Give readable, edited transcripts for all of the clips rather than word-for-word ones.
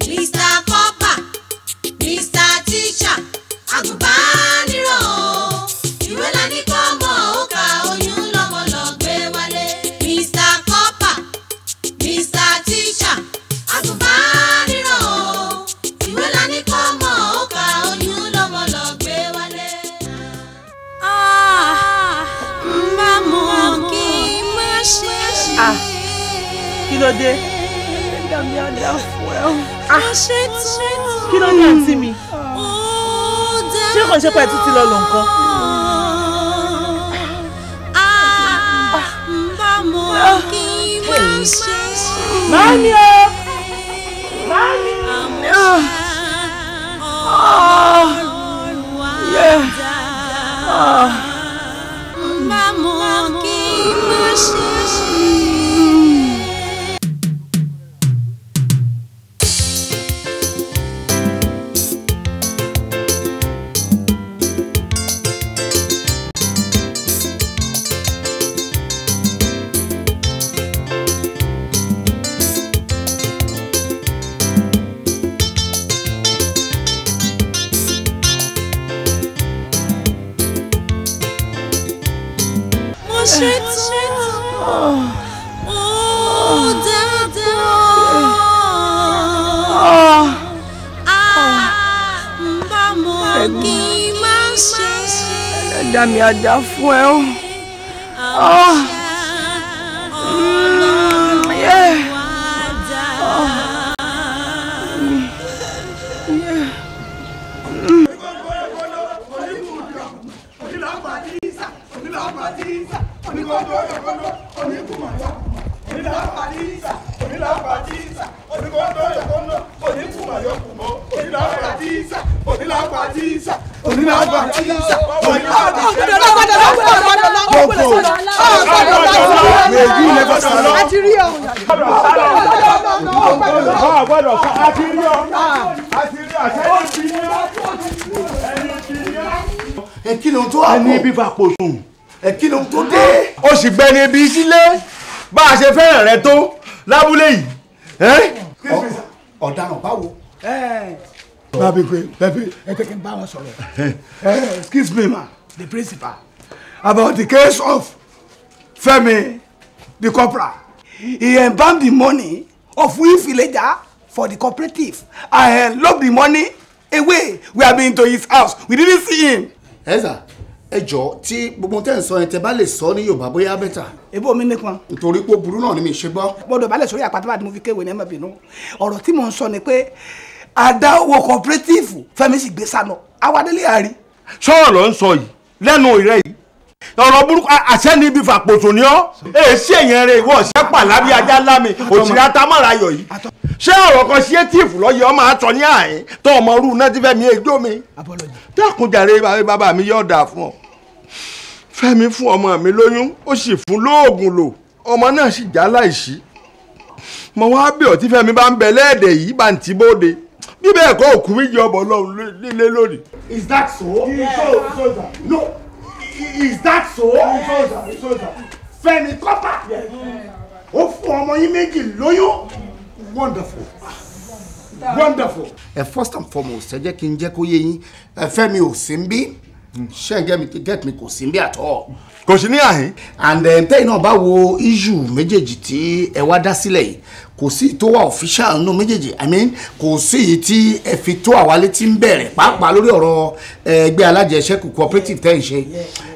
Mr. Copper, Mr. Teacher, àgùnbánirọ̀ ìwé la ní kọ́ mọ̀ ó ka oyún lọ́mọ lọ gbé wálé. Mr. Copper, Mr. Teacher, àgùnbánirọ̀ ìwé la ní kọ́ mọ̀ ó ka oyún lọ́mọ lọ gbé wálé. Má mọ̀ kí n má ṣe. Kí ló dé? Ẹlẹ́dàá mi á dá fún ẹ o. Kí ló dé àǹtí mi? Ṣé kò ń ṣe pé ẹ tún ti lọ lò nǹkan? Màámi o! Màámi! Yeah. Ah. Mo ṣe tán, ó dáadáa. Bá mọ̀ kí n má ṣe. Ẹlẹ́dàá mi á dá fún ẹ o. Yeah. Yeah. Ẹ kí ló ń tó àpò? Ẹni bíbá pò sùn. Ẹ kí ló ń tó dé? Ó sì gbẹ́ni ibi sílé bá a ṣe fẹ́ràn rẹ tó lábúlé yìí. Ọ̀daràn báwo? Bàbí pé bàbí ẹ jẹ́ kí n bá wọn sọ̀rọ̀. Excuse me ma, the principal, about the case of Femi the corporal. He embalmed the money of we villager for the cooperative and locked the money away. We have been to his house. We didn't see him. Ẹ sà, ẹ jọ tí gbogbo tẹ́ ń sọ yẹn tẹ́ bá lè sọ ní Yorùbá bóyá better. Ebo mi nípọn. Nítorí pé ó burú náà ni mi ṣe gbọ́. Gbọ́dọ̀ balẹ̀ sórí àpáta bá ti mo fi kéwèé ní ẹ má bínú. Ọ̀rọ̀ tí mò ń sọ ni pé àdá owó cooperative Fẹ́mi sì gbé sá lọ. Awadélé àárí. Sọ̀rọ̀ ló ń sọ yìí lẹ́nu ìrẹ́ yìí. Ọ̀rọ̀ burúkú àṣẹ ní ibi fàpòsò ni ọ́. Èsì èèyàn rẹ̀ ìwọ ọ̀sẹ̀ pàlábí ajá lámi òṣèré atámọ̀ra yọ̀ yìí. Ṣé ọ̀rọ̀ kan ṣe tíìfù lọ́yẹ̀ ọmọ àtọ̀ ní àyín tó ọmọ rú náà ti Fẹ́mi ejó mi? Dákunjàre bàbá mi yóò dà fún ọ. Fẹ́mi fún ọmọ mi lóyún ó sì fún lóògùn lò ọmọ náà sì já láìsí. Mo wá bẹ̀ ọ́ tí Fẹ́mi bá ń bẹ lẹ́ẹ̀dẹ̀ yìí bá ń tì bóde. Bí bẹ́ẹ̀ kọ́ òkú mi jẹ́ ọbọ̀ lọ́run lílé lónìí. Is that so? No. Is that so? Fẹ́mi Copper. Ó fún ọmọ yín méjì lóyún. Wonderful. Wonderful. Ẹ first and foremost, ẹ jẹ́ kí n jẹ́ kó yé yín. Fẹ́mi ò sí ń bí. Ṣé ẹ get me kò sí ń bí at all. Kò sí ní àhín. And tẹ́yìn náà bá wo issue méjèèjì tí ẹ wá dá sílẹ̀ yìí, kò sí tó wà official nínú méjèèjì. I mean, kò sí èyí tí ẹ fi tó àwa létí ń bẹ̀rẹ̀ pàápàá lórí ọ̀rọ̀ ẹgbẹ́ alájẹsẹ́kù cooperative tẹ́ ń ṣe.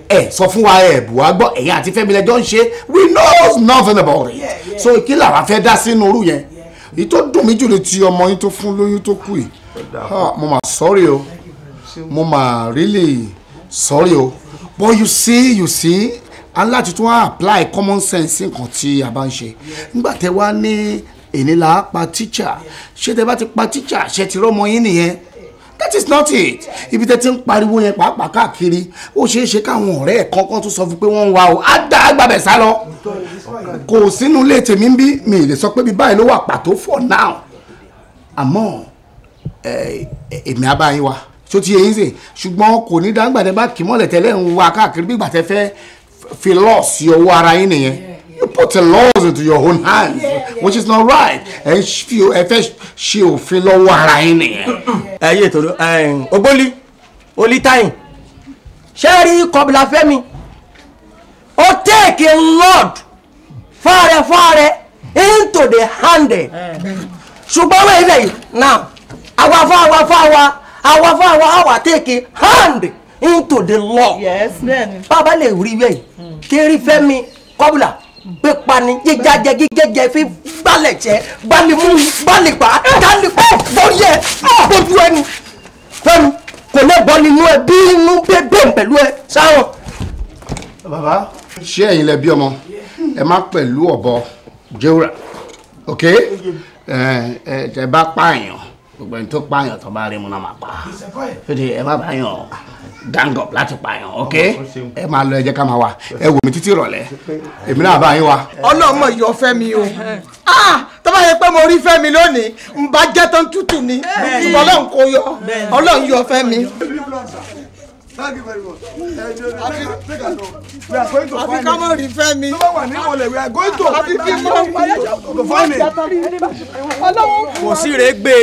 Ẹ sọ fún wa ẹ bù wá gbọ́ ẹ̀yin àti Fẹ́mi lẹ́jọ́ ń ṣe, we know nothing about it. So kí làwa fẹ́ dá sínú orú yẹn? Èyí tó dùn mí jù ni ti ọmọ yín tó fún lóyún tó kù yìí. Mo mà sorry o, mo mà really sorry o. But you see, aláti tún wá apply common sense nǹkan tí a bá ń ṣe. Nígbà tẹ wá ní èní la pa teacher, ṣé tẹ bá ti pa teacher ṣe ti rọ́mọ yín nìyẹn? That is not it. Ibi tẹ ti ń pariwo yẹn pàápàá káàkiri, ó ṣeé ṣe káwọn ọ̀rẹ́ ẹ̀ kankan tún sọ fún pé wọ́n ń wá o, á dá àgbàbẹ̀ sá lọ. Kò sínú ilé tèmi ń bí, mi lè sọ pé bí báyìí ló wà pàtó for now. Àmọ́ èmi á bá yín wá. Ṣó ti yé yín sìn? Ṣùgbọ́n kò ní dáńgbà tẹ́ bá kì í mọ́lẹ̀ tẹ́lẹ̀ ń wá káàkiri bí ìgbà tẹ́ fẹ́ fi law sí ọwọ́ ara yín nìyẹn. You put the laws into your own hands, which is not right. Ẹ fẹ́ ṣe òfin lọ́wọ́ ara yín nìyẹn. Ẹ yé tòló Ògbólí Olítàyìn, ṣé rí Kọbìlà Fẹ́mi ó take a lot fáre into the hand, ṣùgbọ́n wọ́n ilẹ̀ yìí now àwa fáwa àwa take a hand into the law. Bàbá lè rí bẹ́ẹ̀ kéré Fẹ́mi Kọbìlà pípa ni jíjájẹ gígẹjẹ fi gbálẹ̀ jẹ gbalimú gbálìpá dálìpá bórí ẹ bójú ẹni Fẹ́mi kò lè bọ́ nínú ẹ bí inú bẹ́ẹ̀ pẹ̀lú ẹ sáwọn. Bàbá, ṣé ẹ̀yin lẹ bí ọmọ ẹ má pẹ̀lú ọ̀bọ jẹ́wúrà, ok? Ẹ bá pààyàn, gbogbo ẹni tó pààyàn tó bá rí mu náà máa pa ẹ má bàyàn gang up láti pààyàn, ok? Ẹ máa lọ, ẹ jẹ́ ká máa wà, ẹ wò mí títí ìrọ̀lẹ́, èmi náà bá yín wá. Ọlọ́mọ yọ Fẹ́mi o, tó bá yẹ pé mo rí Fẹ́mi lónìí n bá jẹ́ tán tútù ni, ṣùgbọ́n Ọlọ́run kò yọ, Ọlọ́run yọ Fẹ́mi. Thank you very much. We are going to find him. We are going to find him. Kò sí rẹ́gbẹ̀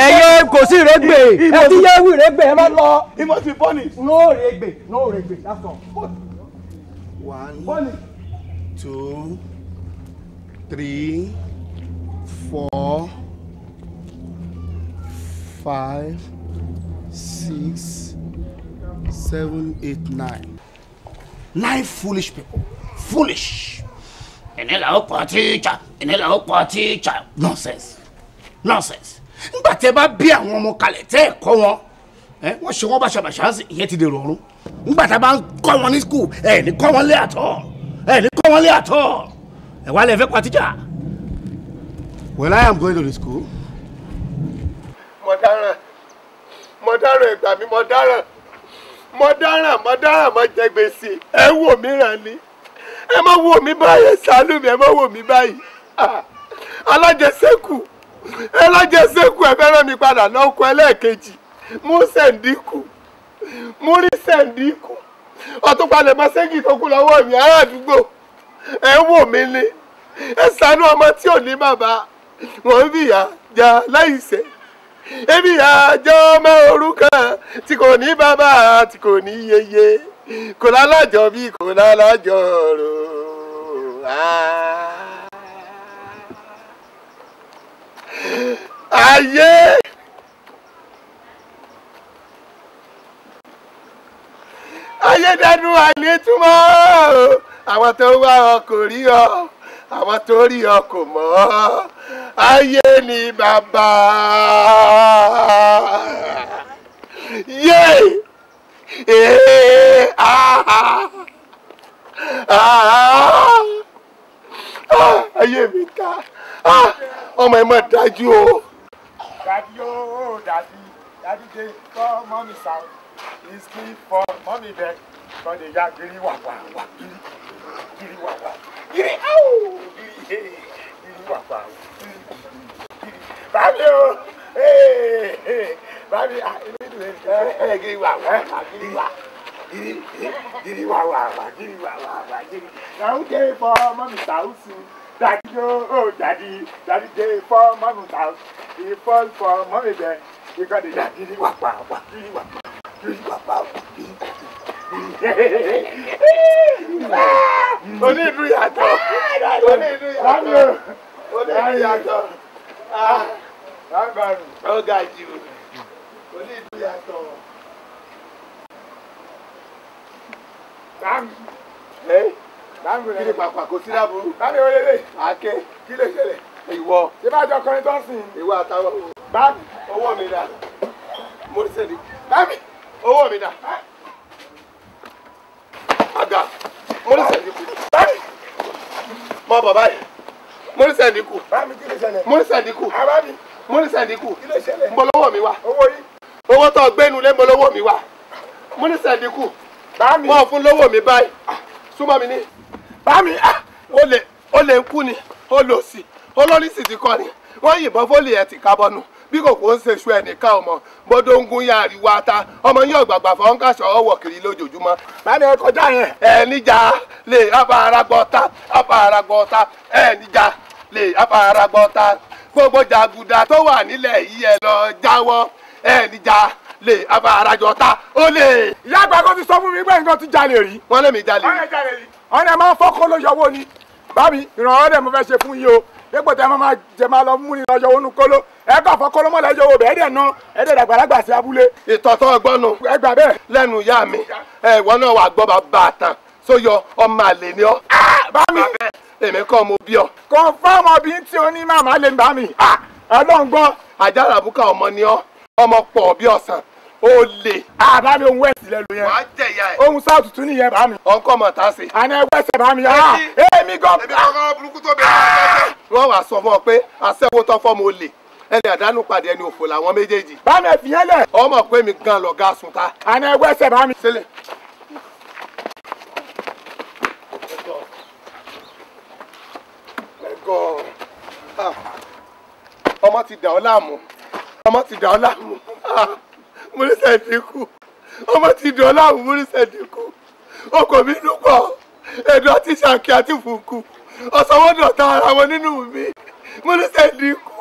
ẹyẹ, kò sí rẹ́gbẹ̀ ẹ ti yẹ wí rẹ́gbẹ̀ ẹ má lọ. He must be punished. No rẹ́gbẹ̀, no rẹ́gbẹ̀, that's all. 1, 2, 3, 4, 5, 6, 7, 8, 9. 9 foolish people. Foolish. Nonsense. Nonsense. Nígbà tẹ́ bá bí àwọn ọmọ kalẹ̀ tẹ́ ẹ̀ kọ́ wọn, wọ́n ṣe wọ́n báṣabàṣá sí ìyẹn ti dèrò ọ̀run. Nígbà tá a bá ń kọ́ wọn ní school, ẹ̀ ní kọ́ wọn lé àtọ̀. Ẹ̀ ní kọ́ wọn lé àtọ̀. Ẹ̀ wá lè fẹ́ pa tíjà. Well, I am going to the school. Mo dáràn, mo dáràn, ìgbà mi mo dáràn. Mo dáràn, mo dáràn, mo jẹ gbèsè. Ẹ wò mí ràn ni, ẹ má wò mí báyìí, ṣàánú mi, ẹ má wò mí báyìí. Alájẹsẹ́kù, alájẹsẹ́kù, ẹ fẹ́ràn mi padà lọ́kọ ẹlẹ́ẹ̀kejì. Mú sẹ̀ǹdíkù, mú rí sẹ̀ǹdíkù, ọtún palẹ̀ mọ́ ségi tó kú lọ́wọ́ mi. Ará àdúgbò, ẹ wò mí ni, ẹ ṣàánú ọmọ tí ò ní bàbá, wọ́n ń fìyà jà láìṣẹ̀. Ebi àjọ ọmọ òrukàn tí kò ní bàbá, tí kò ní yeye, kò lálájọ bí kò lálájọ rò. Ayé ayédẹnu àìlétúmọ̀, àwọn tó wá ọ kò rí ọ, àwọn tó rí ọ kò mọ̀ ọ́. Ayé ni bàbá. Yé ee ah ah ayé mi ta, ọmọ ẹ mọ̀ dájú o. Daddy o, daddy, daddy dey for mommy sound, he sleep for mommy bed, but they ya giri wa wa wa giri giri wa wa giri awo giri giri wa wa giri giri bami o ee bami ah giri wa wa giri wa giri giri wa wa wa giri wa wa wa giri na who dey for mommy house? Daddy o, daddy, daddy dey for mommy house, he fall for mommy bed, because the giri wa wa wa giri wa giri wa wa giri. Oní ìlú yàtọ̀, oní ìlú yàtọ̀, oní ìlú yàtọ̀, ó ga jù, oní ìlú yàtọ̀. Kí ni pàpà kò sí láburú? Àáké, kí ló ṣẹlẹ̀? Ìwọ. Ṣé bá jọ kọrin tó ń sìn? Ìwọ àtàwọn. Báàmì, owó mi dà. Mo ní sẹ́ni. Báàmì, owó mi dà. Àgà, mo ní sẹ́ni kù. Báàmì, mọ bàbá yìí. Mo ní sẹ́ni kù. Báàmì, kí ló ṣẹlẹ̀? Mo ní sẹ́ni kù. Àbámi. Mo ní sẹ́ni kù. Kí ló ṣẹlẹ̀? Ń bọ̀ lọ́wọ́ mi wá. Owó yìí. Owó tó gbénu lé ń bọ̀ lọ́wọ́ mi wá. Mo ní sẹ́ni kù. Báàmì. Wọ́n fún lọ́wọ́ mi báyìí. Súnmọ́ mi ní. Báàmì, ó lè ń kú ni, ó lò sí, olórí sì ti kọ́ ni. Wọ́n yìnbọn fólì ẹ̀ ti kábọ́nu. Bí kòkó ń ṣe ṣu ẹnìkan ọmọ bọ́dọ̀ ń gún yàrá wa ta ọmọ yín ọ̀gbàgbà fọ́n kàṣọ ọwọ́ kiri lójoojúmọ́. Báyìí ẹ kọjá yẹn. Ẹ níjà lè afáragbọ́ta afáragbọ́ta ẹ níjà lè afáragbọ́ta gbogbo jàgùdà tó wà nílẹ̀ yìí ẹ lọ jáwọ́ ẹ níjà lè afárajọta ó lè. Ìyá àgbà kan ti sọ fún mi pé nǹkan ti jalè rí. Wọ́n lé mi jalè rí. Ọ̀nà máa ń fọ́kọ́ ló yọwọ́ ni. Bámi ìrànwọ́ dẹ̀ mo fẹ́ ṣe fún yín o. Dípò tẹ máa jẹ máa lọ mú ni lọ yọwọ́ nu kóló. Ẹ kàn fọ́ kóló mọ́lẹ̀ yọwọ́ bẹ́ẹ̀ dẹ̀ ná ẹ dẹ̀ dàgbàlagbà sí abúlé. Ìtọ̀tọ̀ ọgbọ́n nu. Ẹ gbà bẹ́ẹ̀. Lẹ́nu ìyá mi, ẹ ìwọ náà wà gbọ́ bàbá àtàn sóyọ ọmọ àlè ni ọ́. Bámi. Èmi kọ́ mo bí ọ. Confirm ọbí tí o ní màmá lè bá mi. Ọlọ́run gbọ́. Àjàràbùkà ọmọ ni ọ́, ọmọ pọ̀ bí ọ̀sán. Ó lè. Bá mi ohun wẹ̀sì lẹ́nu yẹn. Wàá jẹ̀yà ẹ̀. Ohun sáàtù tún nìyẹn bá mi. Ọ̀nkọ́ mọ̀ tá a ṣe. Àná ẹ wẹ̀sẹ̀ bá mi. Èmi gan. Èmi kọ́kọ́rọ́ burúkú tó bẹ̀rẹ̀. Wọ́n wàá sọ fún ọ pé aṣẹ́wó tán fọ́mọ olè. Ẹni àdánù pàdé ẹni òfò làwọn méjèèjì. Bá mi ẹ fi yẹn lẹ̀. Ọmọ pé mi gan lọ̀gá sùn ta. Àná ẹ wẹ̀sẹ̀ bá mi. Sílẹ̀. Ọmọ ti dà ọ́ láàmú. Ọmọ ti dà ọ́ láàmú. Múrísẹ̀ dínkù. Ọmọ ti dà ọ́ láàmú múrísẹ̀ dínkù. Ọkọ̀ mi nù pọ̀. Ẹ̀dùn àti ṣàkí àti fùkù. Ọ̀sánwọ́dọ̀ ta ara wọn nínú mi. Múrísẹ̀ dínkù.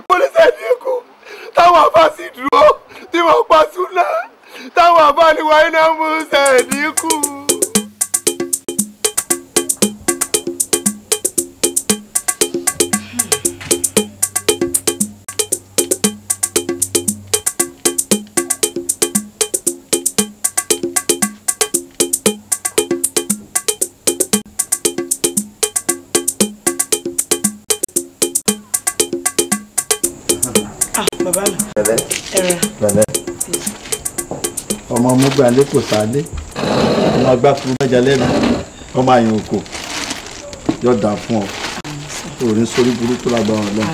Múrísẹ̀ dínkù. Táwọn àbá sì dúró tí wọ́n pa súná. Táwọn àbá ni wáyé náà múrísẹ̀ dínkù. Bàbá mi. Pẹ̀lẹ́. Pẹ̀lẹ́. Ọmọ Mugbalé kò sálé. Ọmọ agbáfuru mẹ́ja lẹ́nu. Ọmọ àyàn òkò. Yóò dà fún ọ. Òní sórí burúkú lágbára Ọlọ́run.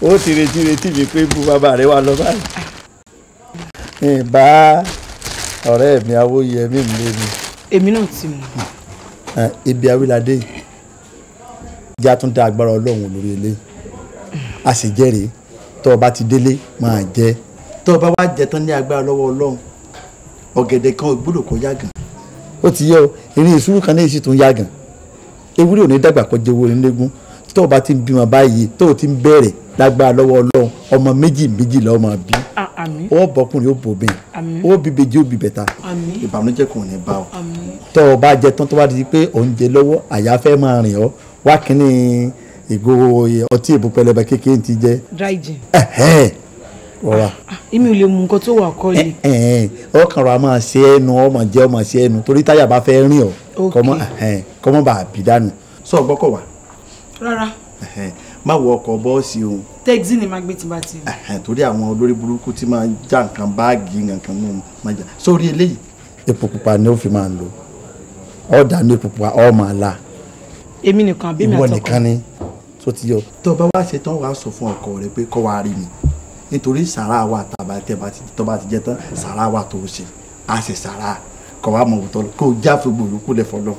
Ó ti retí retí mi pé bú bàbá rẹ wá lọ báyìí. Ìbá ọ̀rẹ́ mi Awóyẹmí mi lé mi. Èmi náà ti mọ̀. Ibi Awíládé yìí. Ìjà tún dá agbára Ọlọ́run lórí eléyìí. A sì jẹ́rìí. Tó o bá ti délé máa jẹ tó o bá wá jẹ tán ní agbára lọ́wọ́ Ọlọ́run ọ̀gẹ̀dẹ̀ kan ò gbọ́dọ̀ kó yàgàn ó ti yẹ o ìrìn ìṣúrù kan náà sì tún yàgàn ewúrẹ́ ò ní dàgbà kọjá ewúrẹ́ nílégún tó o bá ti ń bímọ báyìí tó o ti ń bẹ̀rẹ̀ lágbára lọ́wọ́ Ọlọ́run ọmọ méjì méjì lọ́ọ́ máa bí ó bọ́kùnrin ó bòbìn ó bí bèjì ó bí bẹ̀ta ìbànújẹ́ kò ní bá ọ tó o bá jẹ tán tó bá di pé ò ń jẹ lọ́wọ́ àyà fẹ́ máa rìn ọ́ wá kínní ìgò ọtí èbó pẹlẹbẹ kékeré ti jẹ. Dry gin. Rọra. Èmi ò lè mú nǹkan tó wà kọ́ lè. Ọkàn rà máa ṣe ẹnu ọmọ jẹ ọmọ ṣe ẹnu torí táyà bá fẹ́ rìn ọ́ kọ́mọ bá bí dànù. Sọ gbọ́kọ̀ wá. Rárá. Má wọ ọkọ̀ bọ́ọ̀sì o. Tẹ́gì ni màá gbé tí bá ti. Torí àwọn olórí burúkú tí máa ń já nǹkan báàgì nǹkan mú máa jà sórí eléyìí. Epo pupa ni ó fi máa lò ọ̀dà ní epo pupa ọ̀ máa la. Èmi nìkan àbí mi àtọkọ. Ìwọ nìkan ni tó ti yọ. Tó bá wá ṣe tán wàá sọ fún ọkọ rẹ pé kó wá rí mi nítorí sàrà wa tàbá tẹ bá ti tó bá ti jẹ tán sàrà wa tó ṣe á ṣe sàrà kọ wá mọ òótọ́ kó já fún gbòòrò kó lè fọlọ.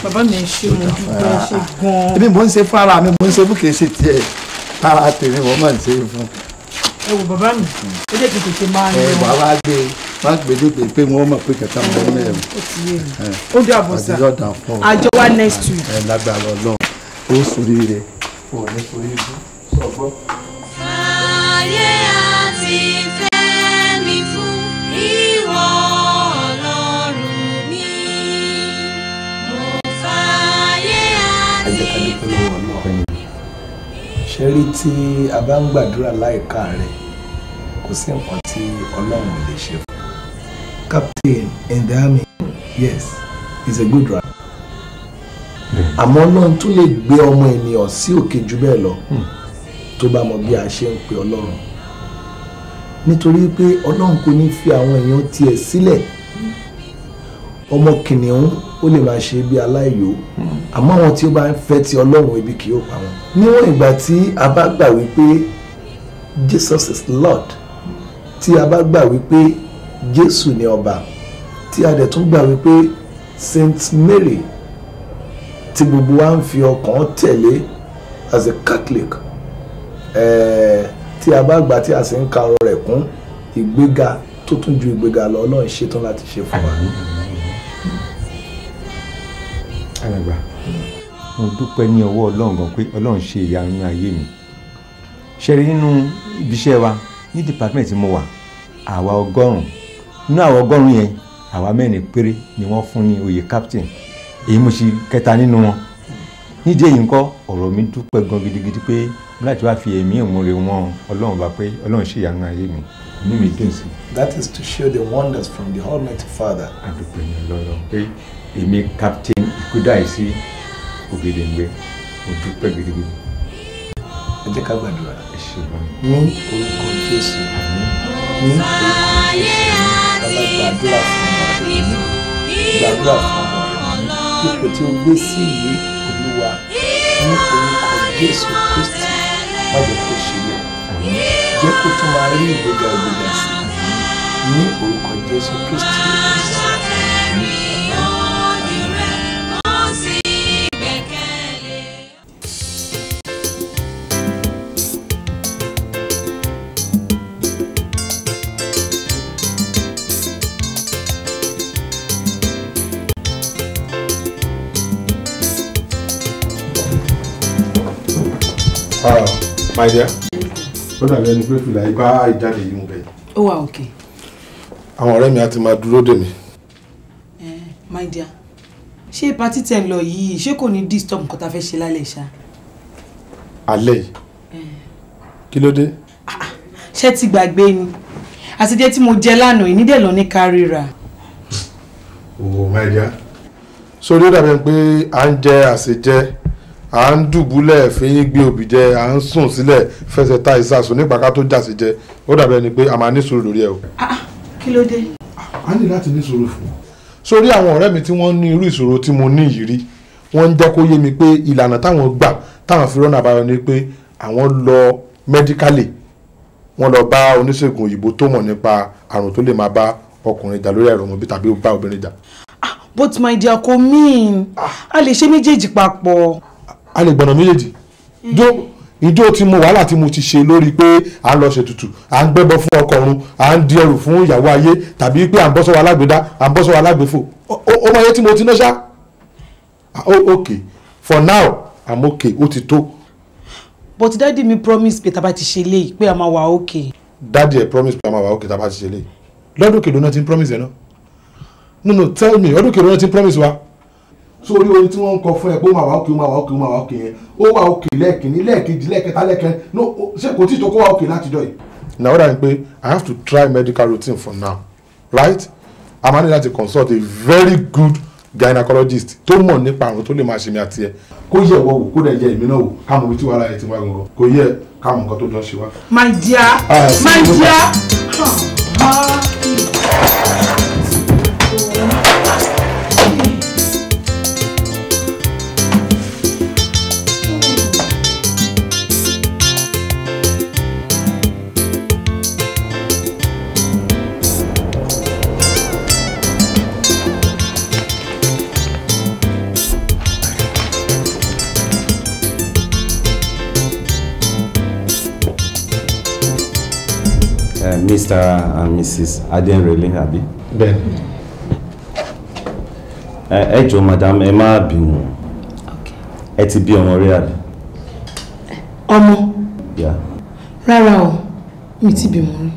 Bàbá mi ṣe mo dúpẹ́ ṣe gan-an. Èmi mò ń ṣe fún ara mi mò ń ṣe fún kìí ṣe tiẹ̀ ara tèmi wọ́n máa ń ṣe fún. Ẹ wo bàbá mi ó jẹ́ kí n tètè máa lọ. Ẹ wàá wá gbé wá gbé dégbè pé wọ́n mọ̀ pé kẹta mọ́ mẹ́rin. Ó ti yé mi ó dàbọ̀ sá àjọ wa next week. Ẹ lágbára Ọlọ́run ó sórí rẹ ò ní sórí ibú sọgbọ́n. Ayé àti ìfẹ́ mi fún ìwọ Ọlọ́run mi. Mo fàyè àti ìfẹ́ mi. Ṣé rí tí a bá ń gbàdúrà láìka rẹ̀ kò sí nǹkan tí Ọlọ́run ò lè ṣe fún. Captain in the army, yes, is a good rank. Àmọ́ Ọlọ́run tún lè gbé ọmọ ènìyàn sí òkè jù bẹ́ẹ̀ lọ tó bá mọ bí a ṣe ń pe Ọlọ́run nítorí pé Ọlọ́run kò ní fi àwọn èèyàn tiẹ̀ sílẹ̀. Ọmọ kìnìún ó lè máa ṣe bí aláìyó àmọ́ àwọn tí ó bá ń fẹ́ ti Ọlọ́run ibi kì yóò pa wọn. Níwọ̀n ìgbà tí a bá gbà wípé Jesus is Lord, tí a bá gbà wípé Jésù ni ọba, tí a dẹ̀ tún gbà wípé Saint Mary tí gbogbo wa ń fi ọkàn tẹ̀lé as a Catholic, Tí a bá gbà tí a sì ń ka ọ̀rọ̀ rẹ̀ kún, ìgbéga tó tún ju ìgbéga lọ, Ọlọ́run ṣetán láti ṣe fún wa. Alàgbà, mo dúpẹ́ ní ọwọ́ Ọlọ́run gan pé Ọlọ́run ṣe ìyanu nínú ayé mi. Ṣe rí nínú ibi iṣẹ́ wa ní department tí mo wà, àwa 100, nínú àwa 100 yẹn, àwa 4 péré ni wọ́n fún ní oyè captain. Èyí mo ṣe kẹta nínú wọn. Nídìí èyí ńkọ́, ọ̀rọ̀ mi dúpẹ́ gan gidigidi pé láti wá fi ẹ̀mí ìmoore wọn Ọlọ́run bá pé Ọlọ́run ṣe ìyanu ayé mi. Inú mi dùn sí. That is to show the wonders from the Almighty Father. A dúpẹ́ ní Ọlọ́run pé èmi captain Ikúdáìsí Ògèdèǹgbé, mo dúpẹ́ gidigidi. Ẹ jẹ́ ká gbàdúrà. Ẹ ṣé gan. Ní orúkọ Jésù. Ní orúkọ Jésù. Bàbá, gbàdúrà fún ọmọ rẹ. Gbàdúrà fún ọmọ rẹ. Ipò tí o gbé sí yìí, Olúwa, ní orúkọ Jésù Kristi, má jẹ́ kó ṣe yẹ. Jẹ́ kó tún máa rí ìgbéga ìgbéga sí i. Ní orúkọ Jésù Kristi. My dear, ó dàbí ẹni pé fìlà yìí bá ìjáde yìí mú bẹ́ẹ̀. Ó wà òkè. Àwọn ọ̀rẹ́ mi á ti máa dúró dè mí. My dear, ṣé patí tẹ̀ ń lọ yìí ṣé kò ní disturb nǹkan tá a fẹ́ ṣe lálẹ́ ṣá? Alẹ́ yìí? Kí ló dé? Ṣé ti gbàgbé ni? Àtijọ́ tí mo jẹ lánàá yìí nídẹ̀ lọ ní kárìíra. Oh my dear, sórí ó dàbí ẹni pé à ń jẹ àṣejẹ, à ń dùbúlẹ̀ fẹ́yìn gbé òbí jẹ, à ń sùn sílẹ̀ fẹsẹ̀ ta ìsàsùn nípa ká tó jàsí jẹ. Ó dàbí ẹni pé a máa ní sùúrù lórí ẹ o. Kí ló dé? A ní láti ní sùúrù fún un. Sórí àwọn ọ̀rẹ́ mi tí wọ́n ní irú ìṣòro tí mo ní yìí rí, wọ́n ń jẹ́ kó yé mi pé ìlànà táwọn gbà táwọn fi rọ́nà àbáyọ ni pé àwọn lọ mẹ́díkálì, wọ́n lọ bá oníṣègùn òyìnbó tó mọ̀ nípa àrùn tó lè máa bá ọkùnrin jà lórí àìrọ́mọbí tàbí bá obìnrin jà. But my dear, kò mean a lè ṣe méjèèjì papọ̀. A lè gbọ̀nà méjèèjì. Ìjó tí mo wàhálà tí mo ti ṣe lórí pé à ń lọ ṣètùtù, à ń gbẹ́bọ fún ọkọ ọ̀run, à ń di ẹrù fún ìyàwó ayé, tàbí pé à ń bọ́ sọ́wọ́ alágbèdá, à ń bọ́ sọ́wọ́ alágbèfò. Ó mọ iye tí mo ti ná ṣá. Okay, for now I'm okay, ó ti tó. But daddy mi promise pé tá bá ti ṣe léyìí pé a máa wà okay. Daddy ẹ promise pé a máa wà okay tá bá ti ṣe léyìí. Lọ́dún kèlò náà ti ń promise ẹ náà. No, tell me, ọdún kèlò náà ti ń promise wa. Sórí orin tí wọ́n ń kọ fún ẹ pé ó máa wà òkè, ó máa wà òkè, ó máa wà òkè yẹn, ó wà òkè lẹ́ẹ̀kìnní, lẹ́ẹ̀kejì, lẹ́ẹ̀kẹta, lẹ́ẹ̀kẹrin. No, ṣé kò tí ì tó kó wà òkè látijọ́ yìí. Now ó dà ní pé I have to try medical routine for now, right? A máa ní láti consult a very good gynecologist tó mọ̀ nípa àrùn tó lè máa ṣe mi àti ẹ. Kó yẹ ìwọ wò, kó dẹ̀ yẹ èmi náà wò, ká mọ ibi tí wàhálà yẹn ti wá gangan. Kò yẹ ká mọ nǹkan tó jọ ń ṣe wá. My dear, my dear. Mr. and Mrs. Adenrele, àbí? Bẹ́ẹ̀ni. Ẹ jọ̀ọ́ madam, ẹ má bínú. Ẹ ti bí ọmọ rí àbí? Ọmọ? Yeah. Rárá o, mi ti bímọ rí.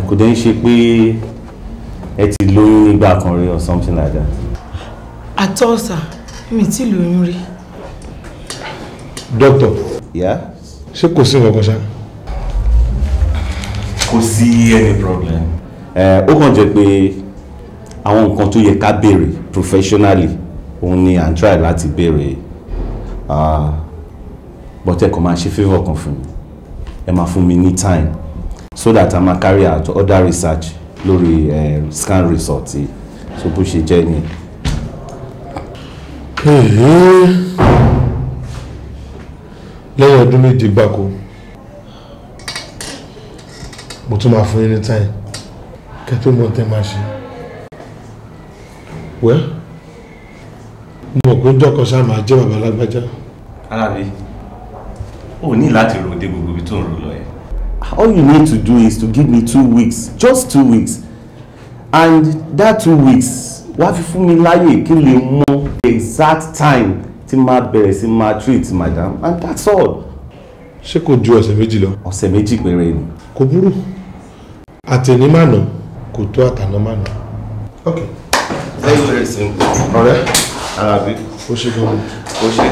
Kò dẹ̀ ń ṣe pé ẹ ti lóyún nígbà kan rí or something like that. At all, sir, mi ti lóyún rí. Doctor. Yeah? Ṣé kò sí nǹkan kan ṣá? Kò sí any problem. Ó kàn jẹ́ pé àwọn nǹkan tó yẹ ká béèrè professionally òun ni à ń try láti béèrè, but ẹ kàn máa ṣe favour kan fún mi, ẹ máa fún mi ní time so that a máa carry out other research lórí scan result yìí, so bó ṣe jẹ́ ni. Lẹ́yìn ọdún 7 gbáko mo tún máa fún yín ní time kẹ́ tó mọ̀ tẹ́ máa ṣe. Wẹ́ mo mọ̀ pé jọ́kọ̀ ṣáà máa jẹ́ bàbá lágbájá. Alábí, o ní láti rò dé gbogbo ibi tó ń rò lọ yẹn. All you need to do is to give me 2 weeks, just 2 weeks, and that 2 weeks wá fi fún mi láyè kí n lè mọ the exact time tí máa bẹ̀rẹ̀ sí máa treat madam, and that's all. Ṣé kò ju ọ̀sẹ̀ 2 lọ? Ọ̀sẹ̀ 2 péré ni. Kò burú, àtẹnimànà kò tó àtànàmànà. Ok. Very very simple. Ọ̀rẹ́. Alábí. Ó ṣe gan-an. Ó ṣe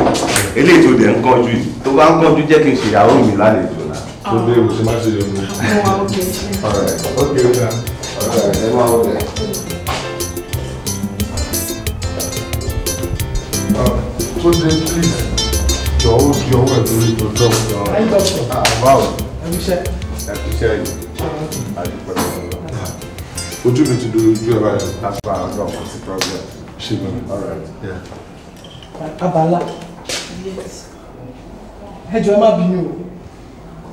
eléyìí tó dẹ̀ ń kánjú yìí, tó bá ń kánjú, jẹ́ kí n ṣèyàwó mi lálejò náà. Tó dé o ṣe má ṣe lè mú. Mo wà ókè, ṣe. Alright. Ok, ó dáa. Alright, ẹ máa wọlé. Tó dé, please, jọ̀ọ́, ó di ọwọ́ ẹ̀ lórí ìtọ́jú. Hi, doctor. Báwo? Ẹ kú iṣẹ́. Ẹ kú iṣẹ́ yìí. Àdúpẹ́ lọ́wọ́. Ojú mi ti dojú ojú ẹ báyìí. That's fine, I've got what's the problem. Ṣe gan. Alright. Yeah. Abala. Yes. Ẹ jọ̀ọ́, ẹ má bínú o.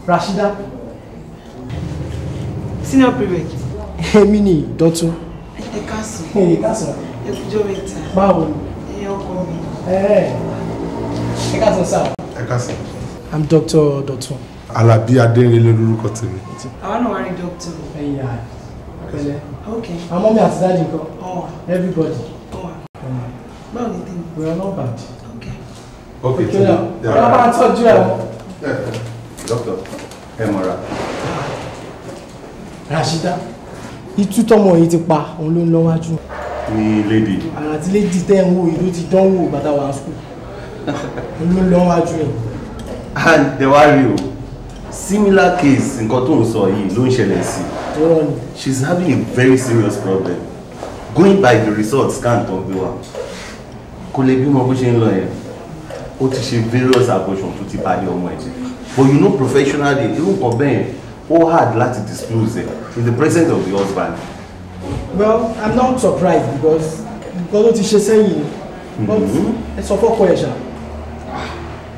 Rashida. Senior prefect. Èmi ni Dọ̀tun. Ẹ káàsán. Ẹ káàsán. Ẹ kújọ́ mẹ́ta. Báwo ni? Ẹ ọkọ mi. Ẹ ẹ káàsán sir. Ẹ káàsán. I'm Dr. Dọ̀tun. Alábí Adérinlé lórúkọ tèmi. Àwa náà wá rí doctor. Ẹ̀yà pẹ̀lẹ́. Ok. Àwọn mummy àti daddy ńkọ́? Ọ̀wà. Everybody. Ọ̀wà. Báwo ni tèmi? We are not bad. Ok. Ok. Okay, now. Ọlọ́pàá bá ń tọ́jú ẹ̀ o. Doctor, ẹ mọ̀ra. Rashida, itú tọmọ yìí ti pa òun ló ń lọ́wájú. Ní lady. Àrà tí lady tẹ́ ń wò yìí ló ti dánwò bàtà wà school. Òun ló ń lọ́wájú yìí. And there were real similar case, nǹkan tó ń sọ yìí ló ń ṣẹlẹ̀ sí. Irọ́ ni. She's having a very serious problem. Going by the results scan tó ń gbé wá, kò lè bímọ bó ṣe ń lọ yẹn. Ó ti ṣe various abortion tó ti balẹ̀ ọmọ ẹ̀ jẹ́. But you know, professionally, irú nǹkan bẹ́ẹ̀ yẹn, ó hard láti disclose it in the presence of the husband. Well, I'm not surprised because nǹkan tó ti ṣe sẹ́yìn, but ẹ sọ fọ́kọ ẹ̀ ṣá.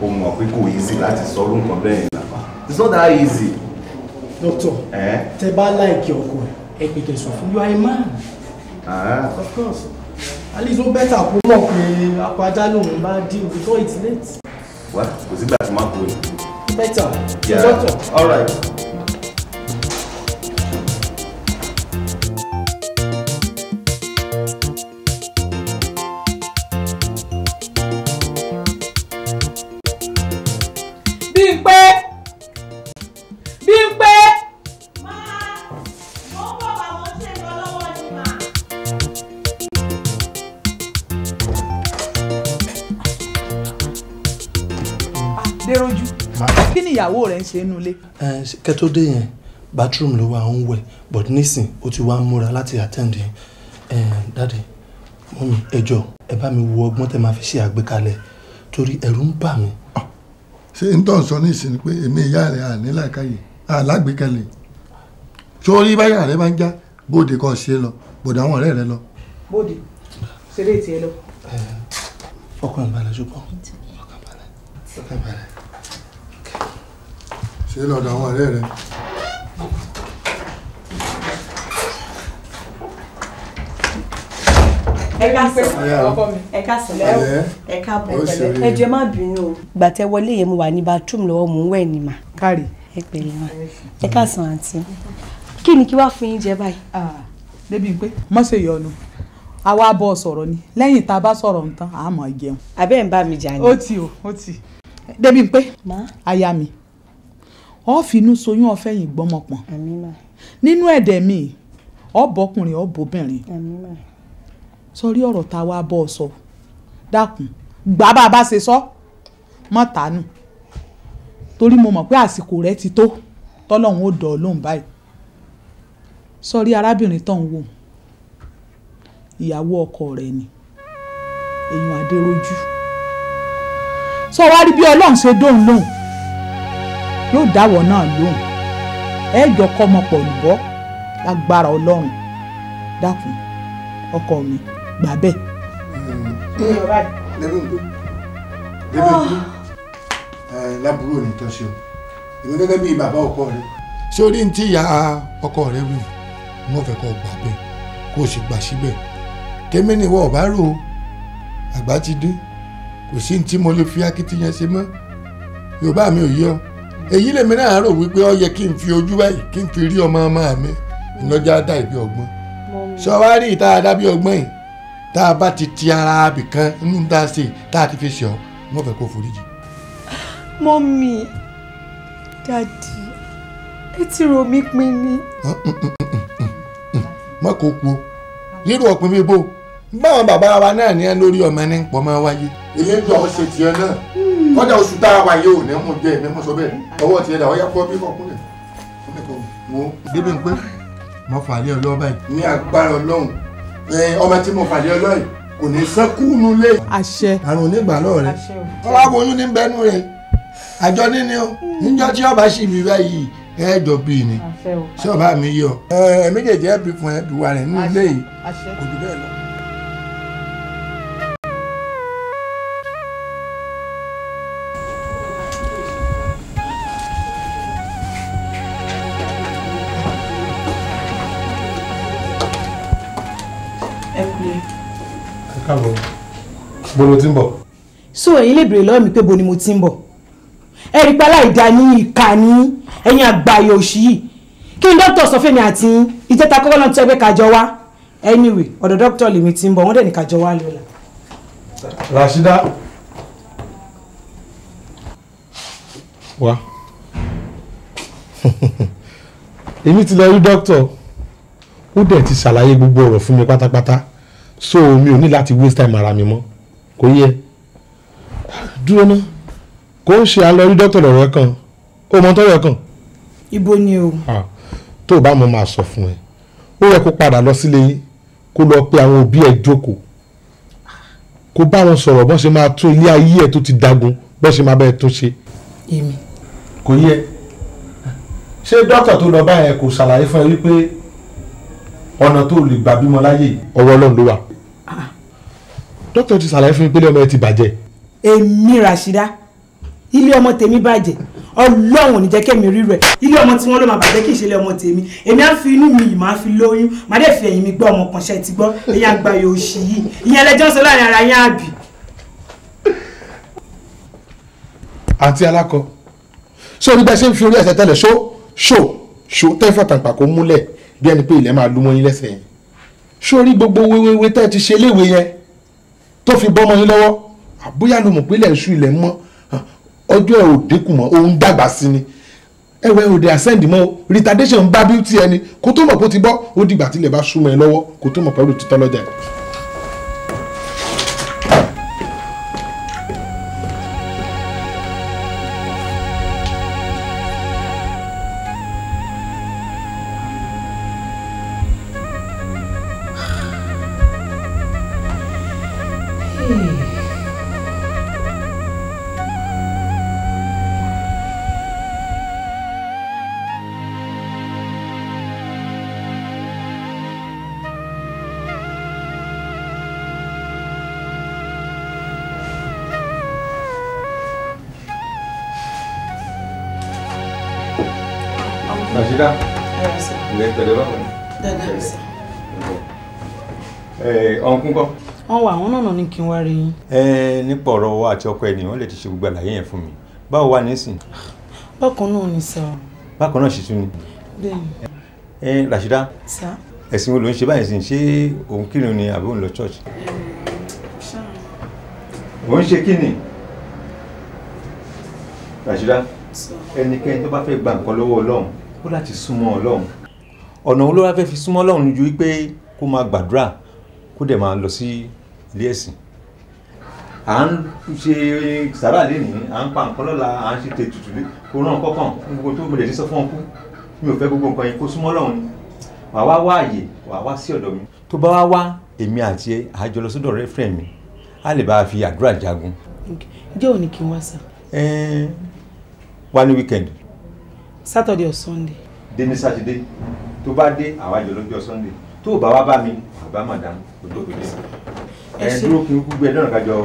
Ó mọ̀ pé kò easy láti sọ irú nǹkan bẹ́ẹ̀ yẹn náà. It's not that easy. Doctor, Eh? tẹ bá like ọkọ ẹ, ẹ pè kẹ́ sọ fún, you are a man. Ah. Of course. At least ó better kó mọ̀ pé akọ ajá lòun bá deal before it's late. Well, kò sígbà tí máa kúrò ní. Better. Yeah. Doctor. All right. Bímpé! Bímpé! Mo ń bọ̀ bá wọn ṣe lọ lọ́wọ́ ni mà. Déròjú, kí ni ìyàwó rẹ̀ ń ṣe nínú ilé? Ẹ kẹ́ tó dé yẹn, bathroom ló wà, ń wẹ̀, but nísìn ó ti wá ń múra láti attend yẹn. Ẹ daddy, mummy, ẹ jọ̀ọ́, ẹ bá mi wo ọgbọ́n tẹ́ máa fi ṣe àgbékalẹ̀ torí ẹ̀rù ń bà mí. Ṣé n tó ń sọ nísìnyí ni pé èmi ìyá rẹ̀ àní làákàyè alágbèékalẹ̀ sórí báyà rẹ̀ máa ń já bóde kan ṣe lọ bòdà àwọn ọ̀rẹ́ rẹ̀ lọ. Bóde, ṣeré tiẹ̀ lọ. Fọkàn balẹ̀, ṣùgbọ́n fọkàn balẹ̀, fọkàn balẹ̀. Ṣe lọ́dọ̀ àwọn ọ̀rẹ́ rẹ̀. Ẹ káàsán ọkọ mi. Ẹ káàsán. Pẹ̀lẹ́. Ẹ káàbọ̀. Ó ṣe rí. Ẹ jọ̀ọ́, ẹ má bínú o, gbà tẹ́ wọlé yẹn, mo wà ní bathroom lọ́wọ́, mò ń wẹ̀ ni mà. Kárì. Ẹ pẹ̀lẹ́ mà, ẹ káàsán àǹtí. Kí ni kí wàá fún yín jẹ báyìí? Débi pé mọ́ ṣe yọnu, àwa bọ̀ sọ̀rọ̀ ni, lẹ́yìn tá a bá sọ̀rọ̀ nǹkan, a máa jẹun. Abẹ́ ń bá mi jà ni. Ó ti o, ó ti. Débi pé aya mi, ọ finú soyún, ọfẹ́ yìí gbọ́mọpọ̀n. Àmín mà. Nínú ẹ̀dẹ̀ mi, ọ bọ́kùnrin, ọ bóbìnrin. Àmín mà. Sọrí ọ̀rọ̀ tá a wá bọ́ ọ sọ, dákun, gbà bá a bá ṣe sọ, mọ́ tánù, torí mo mọ̀ pé àsìkò rẹ ti tó tọ́lọ́hún ó dọ̀ ọ́ lóhùn báyìí. Sọrí arábìnrin tó ń wò, ìyàwó ọkọ rẹ ni, èèyàn Adéròjú. Sọ wá rí bí Ọlọ́run ṣe dóhùn lóhùn, yóò dáwọ́ náà lóhùn, ẹ jọ kọ́mọ pọ̀ lùbọ́ lágbára Ọlọ́run. Dákun ọkọ mi, gbà bẹ́ẹ̀. Débí ẹ lábúrò ní tọ́sí o, èmi gẹ́gẹ́ bíi bàbá ọkọ rẹ. Sórí ní tí ìyá ọkọ rẹ wí, mo fẹ́ kó gbà bẹ́ẹ̀, kó o sì gbà síbẹ̀. Tèmi ni ìwọ ọ̀bá rò ó, àgbà ti dé, kò sí ní tí mo lè fi akitiyan ṣe mọ́. Yorùbá mi ò yé ọ. Èyí lèmi náà rò wípé ó yẹ kí n fi ojú báyìí kí n fi rí ọmọ ọmọ mi ìlọjà dá ìbí ọgbọ́n. Sọ wá rí ìta dábí ọgbọ́n yìí tá a bá ti ti ara abìkan nínú tá a ṣe tá a ti fi ṣe ọ́ wọ́n fẹ́ kó foríjì. Mọ́mí, dádì, ẹ ti rò mí pin ni. Má kó ku o, rírò ọ̀pin mi bò báwọn bàbá wa náà ní ẹ lórí ọmọ ẹni pọ̀ máa wáyé. Ilé ìjọ ṣe tiẹ̀ náà kọjá oṣù tá a wà yìí ò ní mú jẹ èmi mú sọ bẹ́ẹ̀ ọwọ́ tiẹ̀ dà ọyá kọ́ bí kọkúnlẹ̀ wo débi ń pé mo fà lé ọlọ́ báyìí ní agbára Ọlọ́run ọmọ tí mo fà lé ọlọ́ yìí kò ní sẹ́kù nulẹ̀. Àṣẹ. Àrùn onígbà lọ́ọ̀ rẹ tọ́lá boyún ní bẹ́nu rẹ àjọ níní o níjọ́ tí ọba sì bí báyìí ẹ̀ẹ́dọ̀ bíi ni ṣé ọba mi yọ ẹ méjèèjì ẹ bí fún ẹ bí wà rẹ nínú ilé yìí kò jù bẹ́ẹ̀ lọ. Káàbọ̀, bó ló ti ń bọ̀? So ẹ̀yin lè béèrè lọ́wọ́ mi pé bo ni mo ti ń bọ̀. Ẹ rí pé aláìda ní ìka ní ẹ̀yin àgbáyé òṣì yìí. Kí ni dókítà sọ fẹ́mi àti ìjẹta kọ́kọ́ náà tó ẹgbẹ́ kájọ wá? Anyway, ọ̀dọ̀ dókítà lèmi ti ń bọ̀, wọ́n dẹ̀ ní kájọ wá lọ́la. Rashida. Wá. Èmi ti lọ rí dókítà. Ó dẹ̀ ti ṣàlàyé gbogbo ọ̀rọ̀ fún mi pátápátá. So mi ò ní láti waste time ara mi mọ́, kò yẹ. Dúró ná, kò ń ṣe àlọ́ rí dókítà lọ́rọ̀ kan, ó mọ tọ́rọ̀ kan. Ibo ni o. Tó o bá mọ máa sọ fún ẹ, ó yẹ kó padà lọ sílé yín, kó lọ pe àwọn òbí ẹ jókòó, kó bá wọn sọ̀rọ̀ bọ́n ṣe máa tún ilé ayé ẹ tó ti dagun, bọ́n ṣe máa bẹ́ẹ̀ tún ṣe. Èmi. Kò yẹ. Ṣé dókítà tó lọ báyẹn kò ṣàlàyé fún ẹ wípé ọ̀nà tó lè gbà bímọ láyé ọwọ́ Ọlọ́run ló wà? Dókítà ti ṣàlàyé fún mi pé ilé ọmọ ẹ ti bàjẹ́. Èmi Rashida, ilé ọmọ tèmi bàjẹ́, Ọlọ́run ò ní jẹ́ kẹ́mi rí rẹ̀. Ilé ọmọ tí wọ́n ló máa bàjẹ́ kì í ṣe ilé ọmọ tèmi. Èmi á fi inú mi yìí máa fi lóyún, màá dẹ̀ fi ẹ̀yìn mi gbọ́ ọmọ kan ṣe ti gbọ́. Ẹ̀yin àgbà yóò ṣì yìí, ìyẹn ẹlẹ́jọ́ ń sọ láàrin ara yín àbí. Àǹtí alákọ, ṣé orí bẹ́ẹ̀ ṣe ń fi orí ẹsẹ̀ tẹ́lẹ̀ ṣó ṣó ṣó tẹ́fà tàǹpà kó múlẹ̀ bí ẹni pé ilẹ̀ máa lú mọ́ yín lẹ́sẹ̀ yẹn? Sórí gbogbo wéwéwé tẹ́ ẹ ti ṣe léwe yẹn tó fi bọ́ mọ́ yín lọ́wọ́, àbóyá ló mọ̀ pé ilẹ̀ ń ṣú ilẹ̀ mọ́, ọjọ́ ẹ̀ ò dínkù mọ́, òun dàgbà sí ni, ẹ̀wẹ̀ òde àsẹ́ǹdì mọ́, retardation ń bá bíútì ẹni kó tó mọ̀ kó ti bọ́, ó dìgbà tí ilẹ̀ bá súnmọ́ ẹ lọ́wọ́ kó tó mọ̀ pẹ̀lú títọ́ lọ́jà ẹ̀. Rashida, ilẹ̀ pẹ̀lẹ́ báwo ni? Ọ̀nkún kọ́. Wọ́n wà, àwọn náà ní kí n wá rí yín. Nípa ọ̀rọ̀ wa àti ọkọ ẹni, wọ́n lè ti ṣe gbogbo àlàyé yẹn fún mi. Báwo wà nísìn? Bákan náà ni sà. Bákan náà sì tún ni. Bẹ́ẹ̀ni. Rashida, ẹ̀sìn wo ló ń ṣe báyìí sìn? Ṣé òun kírun ni àbí òun lọ church? Òun ṣe kí ni? Rashida, ẹnikẹ́ni tó bá fẹ́ gba nǹkan lọ́wọ́ Ọlọ́run ó láti súnmọ́ Ọlọ́run. Ọ̀nà wo ló wá fẹ́ fi súnmọ́ Ọlọ́run ju wípé kó máa gbàdúrà kó dẹ̀ máa lọ sí ilé ẹ̀sìn. À ń ṣe sàrà lénìí, à ń pa nǹkan lọ́la, à ń ṣe tètùtù kó rán kọ́kàn fún gbogbo tó gbọdọ̀ sí sọ fún ọkú. Mi ò fẹ́ gbogbo nǹkan yẹn, kó súnmọ́ Ọlọ́run ni. Wàá wá wá àyè, wàá wá sí ọ̀dọ̀ mi. Tó bá wá wá, èmi àti ẹ àá jọ lọ sọ́dọ̀ rẹ́fẹ̀rẹ̀ mi, á lè bá a fi àdúrà jagun. Ǹjẹ́ òní kí n wá sà? Wá ní weekend. Saturday or Sunday? Dé ní Saturday, tó bá dé àwa jọ lọ́jọ́ Sunday, tó bá wá bá mi bàbá madam kò tó kò dé. Ẹ dúró kí n kú gbé ẹ lọ́nà kájọ.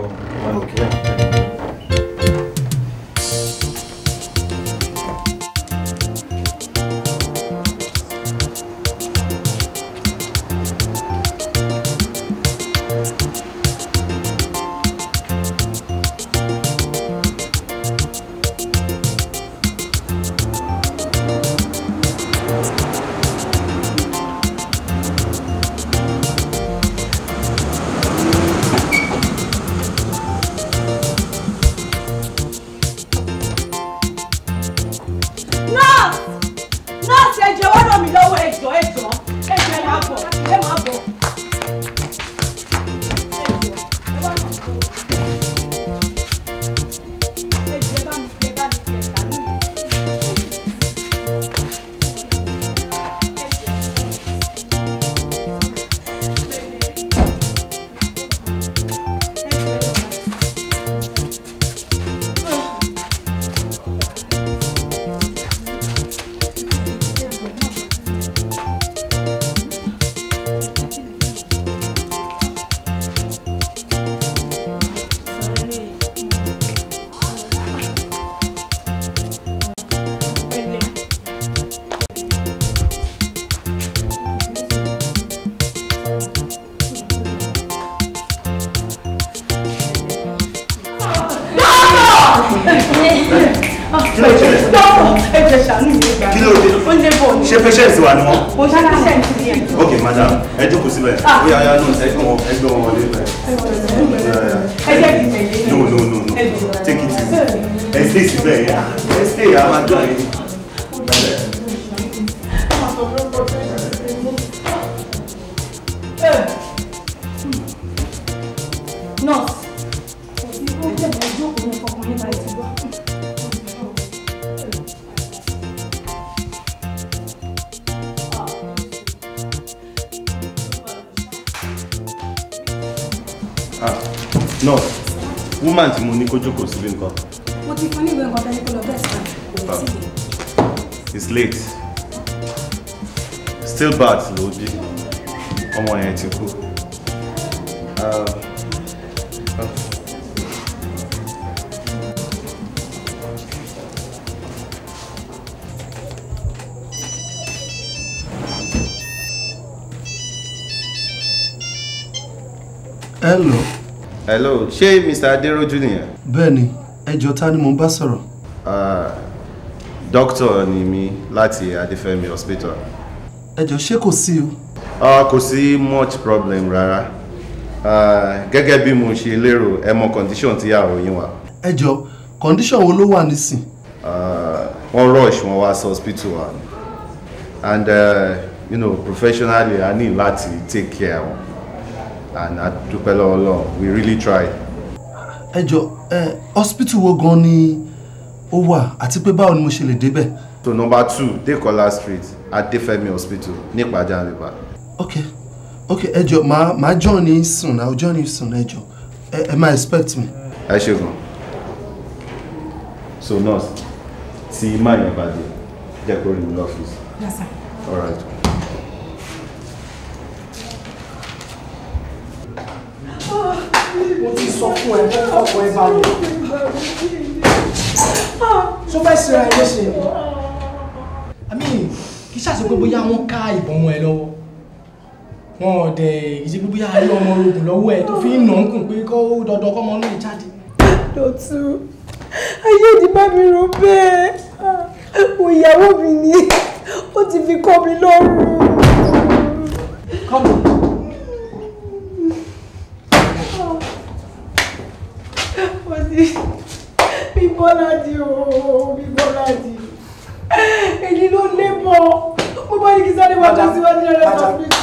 Ṣé patient wà ní wọn? Mo ṣe patient ni. Ok madam, ẹ jókòó síbẹ̀. Ó yá yá nọ́ọ̀sì, ẹ gbé wọn wọlé. Ẹ jẹ́ kí n tẹ̀lé. No no no no, take it easy. Ẹ stay síbẹ̀ yẹn. Ẹ stay, a máa gbọ́ yín. Nurse, kò sí problem, ẹ jókòó ní ọkàn yín báyìí ti gbọ́. No, woman tí mo ní kó jókòó síbí nǹkan. Mo ti fún ní ìwé nǹkan tẹ́lẹ̀ kó lọ bẹ́ẹ̀ sàn. Kò tí ì. It's late. Still bad ló bí. Ọmọ yẹn ti kú. Hello. Hello, ṣé Mr. Aderoju nìyẹn? Bẹ́ẹ̀ni, ẹ jọ̀ọ́ ta ni mo ń bá sọ̀rọ̀? Doctor ni mi láti Adéfẹ́mi hospital. Ẹ jọ̀ọ́ ṣé kò sí o? Kò sí much problem rárá. Gẹ́gẹ́ bí mo ṣe lérò, ẹ mọ condition tí ìyàwó yín wà. Ẹ jọ̀ọ́, condition wo ló wà nísìn? Wọ́n rush wọn wá sí hospital wa. And you know, professionally, I need láti take care wọn. And a dúpẹ́ lọ́wọ́ Ọlọ́run, we really try. Ẹ jọ̀ọ́, hospital wo gan ni ó wà àti pé báwo ni mo ṣe lè débẹ̀? So number 2, Dekola Street, Adéfẹ́mi hospital, ní Ìpàjà River. Okay, okay, ẹ jọ̀ọ́, màá join you soon, I will join you soon, ẹ jọ̀ọ́. Ẹ máa expect me. Ẹ ṣé gan. So nurse, tí máa yẹn bá dé, jẹ́ kó rí mi lọ́fíìsì. Yes, sir. All right. Mo ti sọ fún ẹ ọkọ ẹ balẹ̀. Ṣó fẹ́ ṣe ra ẹ léṣe ni? I mean, kì í ṣàṣe pé bóyá wọ́n ká ìbọn mọ́ ẹ lọ́wọ́. Wọn ò dẹ̀ kì í ṣe pé bóyá a rí ọmọ ogun lọ́wọ́ ẹ tó fi ń nà ń kùn pé kó dandan kọ́mọ náà jáde. Dọ̀tun, ayé ìdí bá mi rò bẹ́ẹ̀. Mo ìyàwó mi ni, ó ti fi kọ́ mi lọ́rùn. Come on. Bí Bọ́ládì ooo, bí Bọ́ládì. Èyí ló lé mọ́. Mo bá ní kí sáré wá tó síwájú rẹ̀ lọ́sibítù.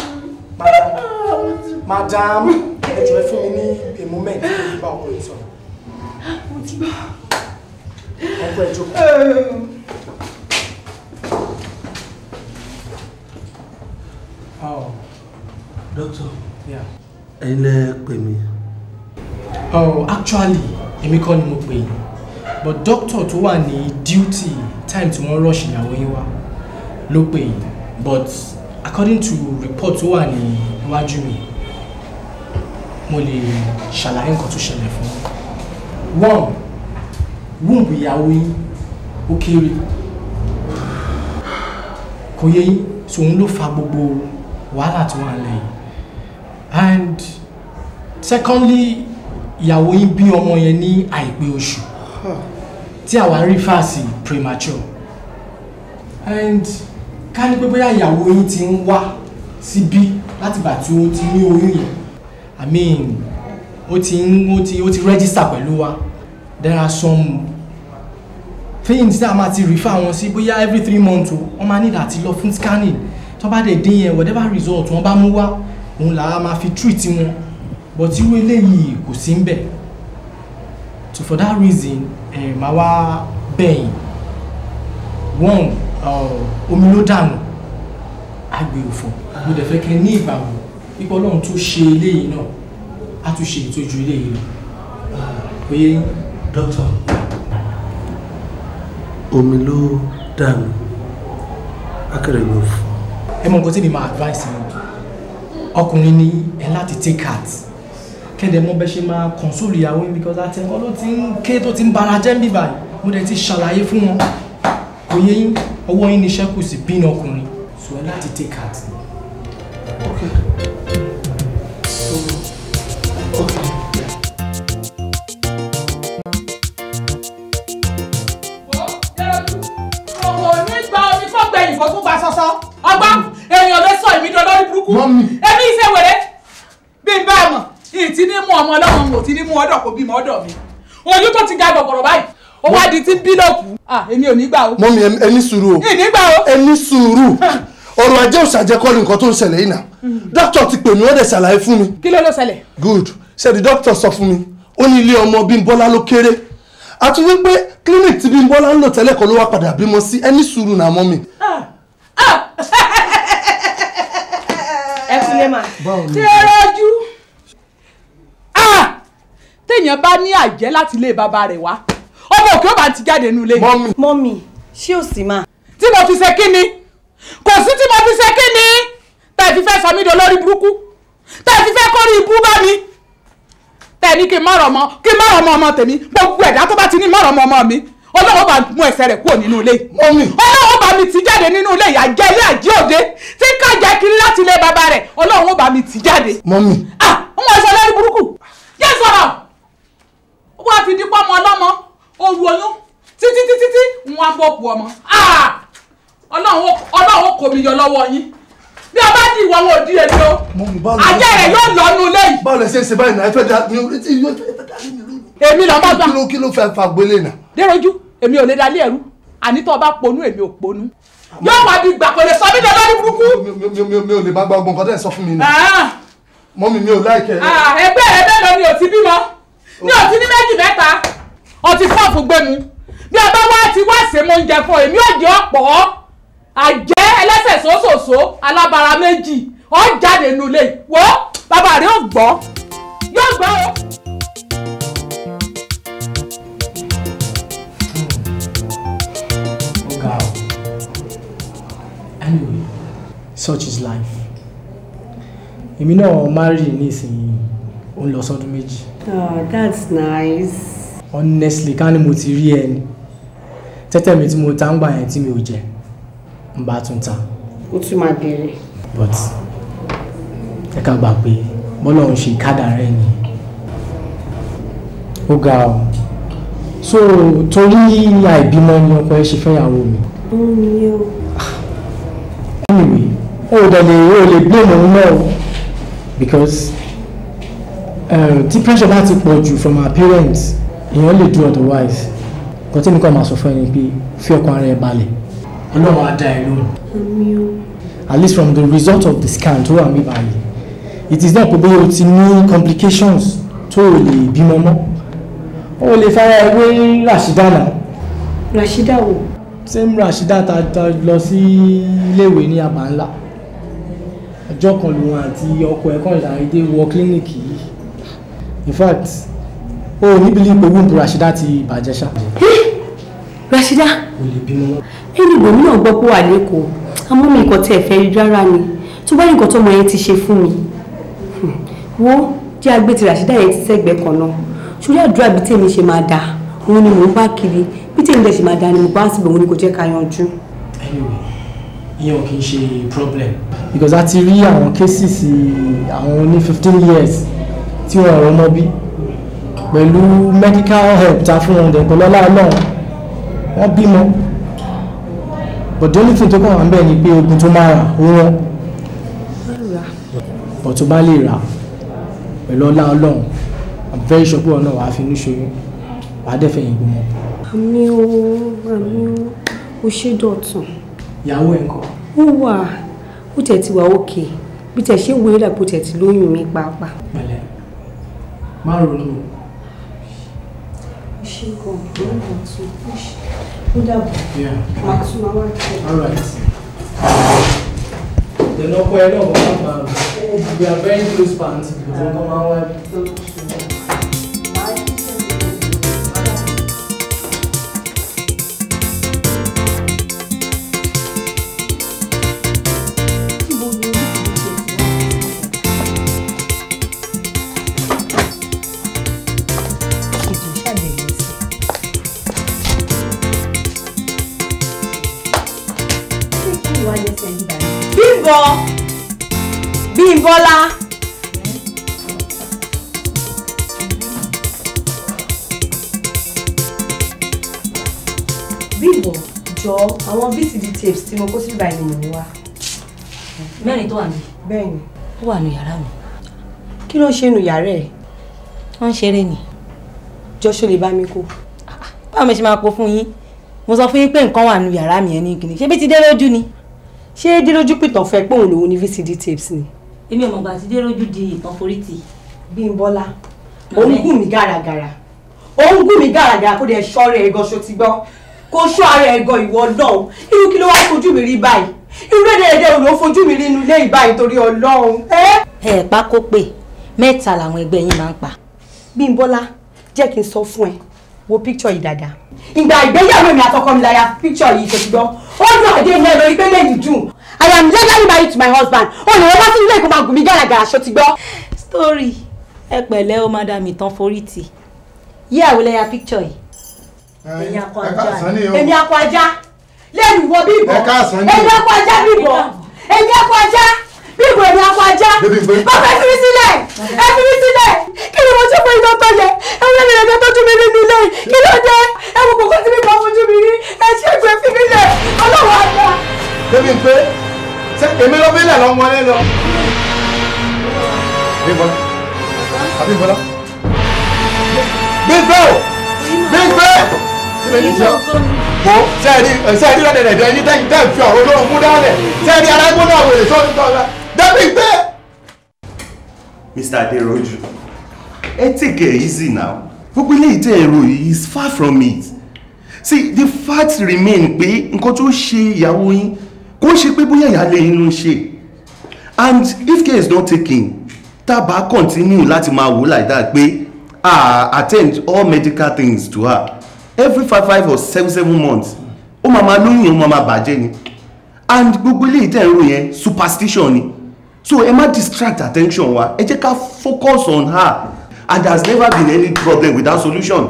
Madam, ẹ jọ̀ọ́ ẹ fún mi ní a moment kí n bá ọkọ yìí sọ̀rọ̀. Mo ti bá. Ọkọ ẹ jókòó. Oh. Doctor. Yeah. Ẹ̀yin lẹ pè mí. Oh, actually, èmi kọ́ ni mo pè yín. But doctor tó wà ní duty time tí wọ́n rush ìyàwó yín wá ló pè yín. But according to report tó wà ní iwájú mi, mo lè ṣàlàyé nǹkan tó ṣẹlẹ̀ fún yín. One, womb ìyàwó yín ó kéré. Kò yé yín, so òun ló fa gbogbo wàhálà tó wà nílẹ̀ yìí. And secondly, ìyàwó yín bí ọmọ yẹn ní àìpé oṣù tí àwa rí fàásì premature. And ká ní pé bóyá ìyàwó yín ti ń wá síbí látìgbà tí ó ti ní oyún yẹn, I mean, ó ti register pẹ̀lú wa. There are some things that a máa ti refer wọn sí bóyá every 3 months o, wọ́n máa need àti lọ fún scanning. Tó bá dẹ̀ dín yẹn, whatever result wọ́n bá mú wá, òun là á máa fi treat wọn. But irú eléyìí kò sí ń bẹ̀. So for that reason, màá wá bẹ̀yìn. One, omi ló dànù, àgbè òfò. Mo dẹ̀ fẹ́ kẹ́ ní ìgbàgbọ́ wípé Ọlọ́run tó ṣe eléyìí náà, á tún ṣe ìtọ́jú eléyìí lọ. Oyè yín. Doctor, omi ló dànù, akérègbè òfò. Ẹ mọ nǹkan tí mi máa advice yín. Ọkùnrin ni ẹ láti take heart. Kẹ́dẹ̀ mọ bẹ́ ṣe máa console ìyàwó yín because àti ẹ̀kọ́ ló ti ń ké tó ti ń bara jẹ́ ń bíbà yìí. Mo dẹ̀ ti ṣàlàyé fún wọn. Kò yé yín, ọwọ́ yín ni iṣẹ́ kù sí bí ọkùnrin. So ẹ láti take heart. Okay. Okay. Ọmọ mi gba omi kó gbẹ̀yìn kó tún gba sọ́sọ́. Ọgbà èèyàn ló sọ èmi dolórí burúkú. Èmi ìṣe wèrè bí n bá a mọ̀, ìtì ní mú ọmọ ọlọ́mọ mo ti ní mú ọ̀dọ̀ kò bímọ ọ̀dọ̀ mi. Oyún tó ti ga gbọ̀gbọ̀rọ̀ báyìí, ó wá di tí ń bí lókù. Èmi ò ní gbà o. Mọ́mí, ẹ ní sùúrù o. Ìní gbà o. Ẹ ní sùúrù. Ọ̀rọ̀ ajé òṣàjẹkọ́ ni nǹkan tó ń ṣẹlẹ̀ yìí náà. Dókítà ti pè mí, wọ́n dẹ̀ ṣàlàyé fún mi. Kí ló ló ṣẹlẹ̀? Good. Ṣé the doctor sọ fún mi, ó ní ilé ọmọ Bímbọ́lá ló kéré. Àti wípé clinic tí Bímbọ́lá ń lò tẹ́lẹ̀ kọ́ ló wá padà bímọ sí. Ẹ ní sùúrù náà mọ́mí. Ẹ kúlé mà. Ṣé rọ́jú? Téèyàn bá ní àjẹ́ láti ilé bàbá rẹ̀ wá, ọmọ òkè ó bá ti jáde nínú ilé. Mọ́mì, ṣé ò sí mà? Tí mo fi ṣe kí ni? Kò sí tí mo fi ṣe kí ni? Tẹ́ ẹ fi fẹ́ sọ mí di olórí burúkú. Tẹ́ ẹ fi fẹ́ kórí ibú bá mi. Tẹ́ ẹ ní kí n má rọ̀ mọ́, kí n má rọ̀ mọ́ ọmọ tèmi. Gbogbo ẹ̀dá tó bá ti ní má rọ̀ mọ́ ọmọ mi, Ọlọ́run bá mú ẹsẹ̀ rẹ̀ kúrò nínú ilé. Ọlọ́run bá mi tì jáde nínú ilé ìyá jẹ́ ilé àjẹ́ òde tí ká jẹ́ kiri láti ilé bàbá rẹ̀. Ọlọ́run bá mi tì jáde. Mọ́mì. Ń wọ́n sọ lórí burúkú. Yé sọ̀rọ̀. Wọ́n fi dípọ́ ọmọ ọlọ́mọ, oru oyún títí títí tí wọ́n á bọ̀ kú ọmọ. Ọlọ́run kò mi yọ lọ́wọ́ yín. Bí a bá di ìwọ wọn ò di èmi o. Ajẹ́ rẹ̀ yóò lọ nu ilé yìí. Báwo lẹ ṣe ń ṣe báyìí náà? Ẹ fẹ́ da mi ò retí yóò fẹ́ da mi lónìí. Èmi lọ bá gbà. Kí ló fẹ́ fa gbélé náà? Déròjú, èmi ò lè dalé ẹrú. Àní tó o bá ponú, èmi ò ponú. Yóò wá bí gbà kò lè sọ mí lọ lórí burúkú. Mi ò lè má gba ọgbọ́n nǹkan tẹ́ ẹ̀ sọ fún mi náà. Mọ́mì, mi ò láìkẹ́. Ẹgbẹ́ rẹ mélòó ni ò ti bímọ? Ní ò ti ní méjì mẹ́ta. Ọtí fọ́ọ̀fù gbé mu. Bí a bá wá ti wá ṣe mo ń jẹ fún èmi ò jẹ́ ọ̀pọ̀. Àjẹ́ ẹlẹ́sẹ̀ sóṣòṣó alábara méjì ó jáde nulẹ̀ wò bàbá rẹ̀ ó gbọ́ yóò gbọ́ o. Ó ga o. Anyway, such is life. Èmi náà marry nísìnyí, ó ń lọ sọ́dún méjì. Oh, that's nice. Honestly, ká ní mo ti rí ẹni. Tẹ́tẹ́ mi tí mo ta ń gbà yẹn tí mi ò jẹ, n bá tún ta. Ó tún máa bèrè. But ẹ ká gbà pé bọ́lá ń ṣe kádàrá ẹ̀ ni. Ó ga o. So torí àìbímọ ni ọkọ ẹ ṣe fẹ́yàwó mi. Ó ní o. Anyway, ó dẹ̀ lè ó lè blame òun náà o because tí pressure bá ti pọ̀ jù from our parents, èèyàn lè do otherwise. Nǹkan tí mi kàn máa sọ fún ẹ ni pé fi ọkàn ara ẹ balẹ̀. Ọlọ́run á dá ẹ lóhùn. Àmín o. At least from the result of the scan tó wà mí báyìí, it is not pé bóyá o ti ní complications tó o lè bímọ mọ́. O lè fara ẹ wé Rashida náà. Rashida wo? Same Rashida ta lọ sí iléèwé ní Aba Ńlá. Ọjọ́ kan lòun àti ọkọ ẹ̀ kàn ṣàdédé wọ clinic yìí. In fact, o ò ní believe pé womb Rashida ti bàjẹ́ ṣá. Rashida? O lè bímọ mọ́. Ẹni ìbòmí náà gbọ́ pé wà lẹ́kọ̀ọ́, àmọ́ mi nǹkan tí ẹ fẹ́ rí rárá ni. Tó bá ní nǹkan tọ́mọ yẹn ti ṣe fún mi. Wo jẹ́ agbé ti Rashida yẹn ti sẹ́gbẹ̀ẹ́ kan náà. Ṣorí àdúrà bí tèmi ṣe máa dà, òun ni mò ń bá kiri. Bí tèmi dẹ̀ ṣe máa dà ni mo bá ń síbẹ̀, òun ni kò jẹ́ ká yanjú. Anyway, ìyẹn ò kì í ṣe problem. Because a ti rí àwọn cases àwọn ní 15 years tí wọ́n rọ́ mọ́ bí pẹ̀lú medical help ta fún wọn dẹ̀ pẹ̀lú ọlá Ọlọ́run wọ́n bímọ. But the only thing tó kàn wá ń bẹ̀ ni pé oògùn tó máa rà ó wọ́n. But tó bá lè rà pẹ̀lú ọlá Ọlọ́run, I'm very sure pé ọ̀nà wàá fi inú ṣoyún, wàá dẹ̀ fẹ̀yìn gbọmọ. Àmín o, àmín o, o ṣé Dọ̀tun. Ìyàwó ẹ̀ ńkọ́? Ó wà, ó tẹ̀ ti wà òkè, bí tẹ̀ ṣe ń wo ìdàpọ̀ tẹ̀ ti lóyún mi pàápàá. Pẹ̀lẹ́, Má ronú o. Ṣé kò orúkọ tún ó dàbọ̀? Màá tún máa wá kí ẹ. All right. Then ọkọ ẹ náà wọ́n máa bá we are very close fans because wọ́n máa ń wá. Bímbọ́ Bímbọ́lá. Bímbọ́ jọ àwọn VCD tapes tí mo kó sí báyìí ni mò ń wá. Mẹ́rin tó wà ní. Bẹ́ẹ̀ni. Ó wà nù yàrá mi. Kí ló ń ṣe nù yàrá ẹ̀? Wọ́n ń ṣeré ni. Jọ ṣó lè bá mi kó. Báwo mo ṣe máa kó fún yín? Mo sọ fún yín pé nǹkan wà nù yàrá mi ẹ̀ ní kíni. Ṣé bí ti dé lójú ni? Ṣé Délójú pìtàn fẹ́ pé òun lòun ní VCD tapes ni? Èmi ò mọ̀gbà tí Délójú di ìtàn forítì. Bímbọ́lá, òun gùn mí gàràgàrà. Òun gùn mí gàràgàrà kó dẹ̀ ṣọ́ra ẹ̀ gan ṣó ti gbọ́. Kó ṣọ́ ara ẹ̀ gan ìwọ náà. Irú kí ló wá fojú mi rí báyìí? Irú rédèrèdè òun ló fojú mi rí inú ilé ìbáyìí torí Ọlọ́run. Ẹ pa kó pè mẹ́ta làwọn ẹgbẹ́ yín máa ń pa. Bímbọ́lá, jẹ́ kí n sọ fún ẹ, wo picture yìí dáadáa. Ìgbà ìgbéyàwó mi àtọkọ mi láya picture yìí ṣe ti gbọ́. Ó dùn àdé ilé lórí pé lẹ́yìn dùn. I am legally married to my husband. Ó lè wọ́n bá sí ilé ìkó máa gùn mí gàràgàrà ṣó ti gbọ́. Story ẹ pẹ̀lẹ́ o madam ìtàn forítì. Yí àwòlẹ́yà picture yìí. Èmi akọ ajá. Èmi akọ ajá. Lẹ́nu ìwọ Bímbọ́. Èmi akọ ajá Bímbọ́. Èmi akọ ajá. Bímbọ́ èmi akọ ajá. Bàbá ẹ fi mí sílẹ̀. Ẹ fi mí sílẹ̀. Kí ni mo ṣe fún iná tó yẹ? Ẹ̀wọ̀n mi lè tọ́jú mi nínú ilé. Kí ló dé? Ẹ̀wọ̀n kòkó tí mi kàn fojú mi rí. Ẹ ṣe é fi mí lẹ̀. Ọlọ́run àgbà. Débi pé ṣé èmi ló fi lẹ̀ lọ wọlé lọ. Bímbọ́lá. Bímbọ́lá. Bímbọ́ o. Bímbọ́. Kí ló ní sọ? Wo sẹ́ẹ̀rí sẹ́ẹ̀rí lọ́dẹ̀dẹ̀ ẹni tẹ́ tẹ́ fi ọ̀rọ̀ olórun mú dálẹ̀ sẹ́ẹ̀rí arágbóná wèrè sọ́dún tọ́lá. Débi pé. Mr. Aderoju, ẹ take it easy now. Gbogbo ilé ìtẹ́ ẹ̀rọ yìí is far from it. See, the fact remain pé nǹkan tó ṣe ìyàwó yín kò ṣe pé bóyá ìyáálé yín ló ń ṣe. And if care is not taken, tá a bá continue láti máa wò like that pé attend all medical things to her every 5 or 7 months, ó máa máa lóyún, ó máa máa bàjẹ́ ni. And gbogbo ilé ìtẹ́ ẹ̀rọ yẹn superstition ni. So ẹ má distract attention wa, ẹ jẹ́ ká focus on her, and there has never been any problem without solution.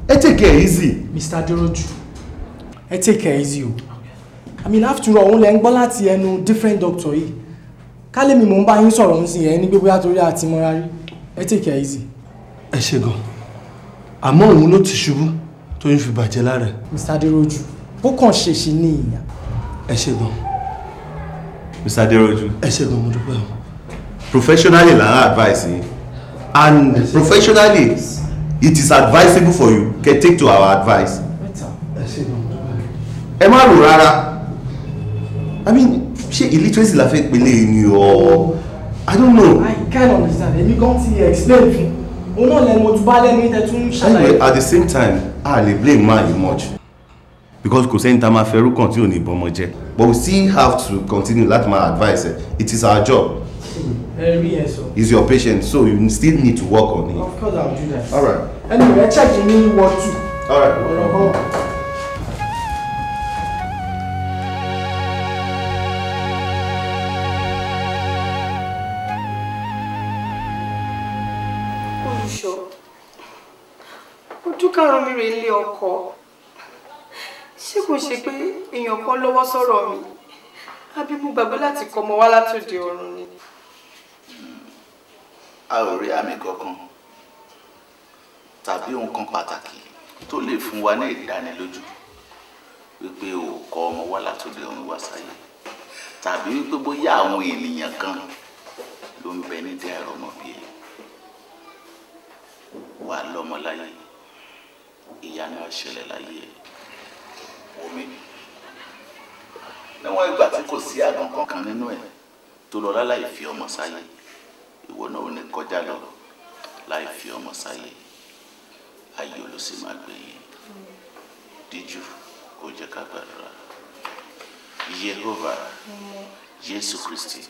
Ẹ take care easy. Mr. Aderoju, ẹ take care easy o. I mean after all, òun lẹ ń gbọ́ láti ẹnu different doctor yìí. Kálẹ̀ mi mò ń bá yín sọ̀rọ̀ ń sìn ẹ ní gbogbo àtòrí àti mọ́ra rí. Ẹ take care easy. Ẹ ṣe gan, àmọ́ òun ló ti ṣubú tó ń fi bàjẹ́ lára. Mr. Aderoju, ó kàn ṣèṣì ní ìyá. Ẹ ṣe gan. Mr. Aderoju. Ẹ ṣé gan, mo dúpẹ́ o. Professionally la ń advice yín, and professionally it is advisable for you to take to our advice. Ẹ ṣé gan, mo dúpẹ́. Ẹ má rò rárá. I mean, ṣé illiteracy la fẹ́ pèlè ni or I don't know. I can't understand. Èmi gan ti explain fún. Òun náà lẹ́nu mo tún bá lẹ́nu tẹ́ tún ṣàlàyé. Anyway, at the same time, a lè blame man yìí much because kò sẹ́ni tá máa fẹ́rú kàn tí ò ní bọ́mọ jẹ́, but we still have to continue láti máa advise ẹ. It is our job. Ẹ rí ẹ sọ. He's your patient, so you still need to work on him. Of course I will do that. All right. Anyway, check ní ward 2. All right. Ọ̀rọ̀ kan wà. Olùṣọ́, ojú karùn-ún mi rè lé ọkọ. Ṣé kò ṣe pé èèyàn kan lọ́wọ́ sọ̀rọ̀ mi? Àbí mo gbàgbé láti kọ́ ọmọ wá látòdì ọ̀run ni? A ò rí àmì kankan tàbí ohun kan pàtàkì tó lè fún wa ní ìdánilójú wípé o kọ́ ọmọ wá látòdì ọ̀run wá sáyé, tàbí wípé bóyá àwọn ènìyàn kan ló ń bẹ nídìí àìrọ́mọbí ẹ. Wà lọ́mọ láyé, ìyanu á ṣẹlẹ̀ láyé ẹ. Omi níwọ̀n ìgbà tí kò sí àgàn kankan nínú ẹ̀ tó lọ láláì fi ọmọ sáyé, ìwọ náà ò ní kọjá lọ Láì fi ọmọ sáyé, ayọ̀ ló sì máa gbẹ̀yìn. Díjú kò jẹ́ ká gbàdúrà. Yehova, Jésù Kristi,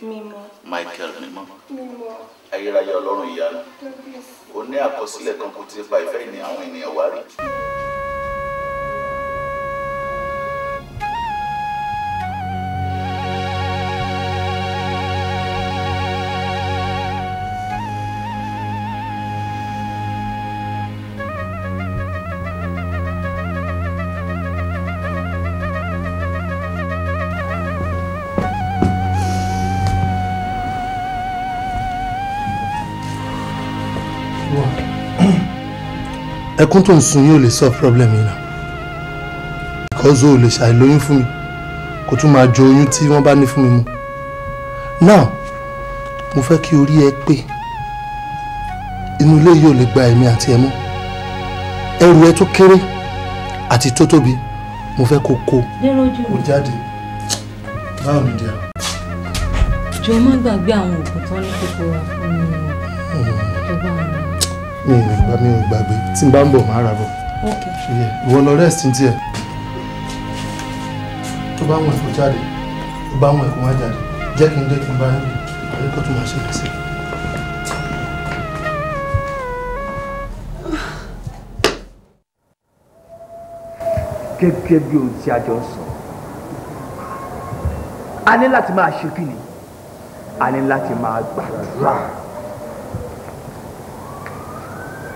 Michael mímọ́, ayérayé Ọlọ́run ìyanu, ó ní àkọsílẹ̀ kan kò tí pa ìfẹ́ ìní àwọn ènìyàn wá rí. Ẹkún tó ń sun yóò lè solve problem yìí náà, because o lè ṣàìlóyún fún mi kó tún máa jo oyún tí wọ́n bá ní fún mi mu. Now mo fẹ́ kí orí ẹ pé inú ilé yóò lè gba èmi àti ẹ mọ́. Ẹrù ẹ tó kéré àti tó tóbi mo fẹ́ kó kó kó jáde. Báwo ni díẹ̀? Jọ má gbàgbé àwọn oògùn tán ní kòkòrò fún mi ìjọba mi. Mi ò gbà, mi ò gbàgbé. Tí n bá ń bọ̀ máa ra bọ̀. Ìwọ lọ rest ní tiẹ̀. Tó bá wọn ẹ̀kọ́ jáde, tó bá wọn ẹ̀kọ́ má jáde, jẹ́ kí n dé kí n bá yín àbí kó tún máa ṣe lẹ́sẹ̀. Gẹ́gẹ́ bí ohun tí a jọ ń sọ, a ní láti máa ṣe kí ni? A ní láti máa gbàdúrà.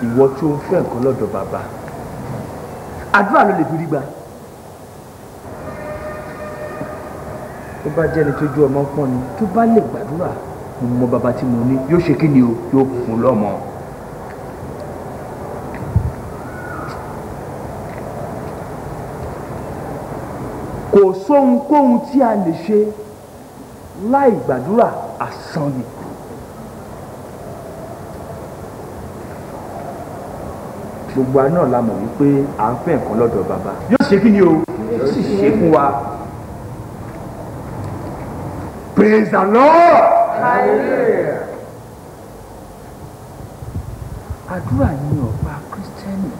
Ìwọ tí ó ń fẹ́ nǹkan lọ́dọ̀ bàbá, àdúrà ló lè fi rí gbà. Tó bá jẹ́ni tójú ọmọ pọ́n ni, tó bá lè gbàdúrà, mo mọ bàbá tí mo ní, yóò ṣe kí ni o, yóò fún lọ́mọ. Kò sóhunkóhun tí a lè ṣe láì gbàdúrà, asán ni. Gbogbo wa náà la mọ̀ wípé à ń fẹ́ nǹkan lọ́dọ̀ bàbá, yóò ṣe kí ni o, yóò sì ṣe fún wa. Praise the Lord. Hallelujah. Àdúrà ni ọ̀pá Kírísítẹ́nì,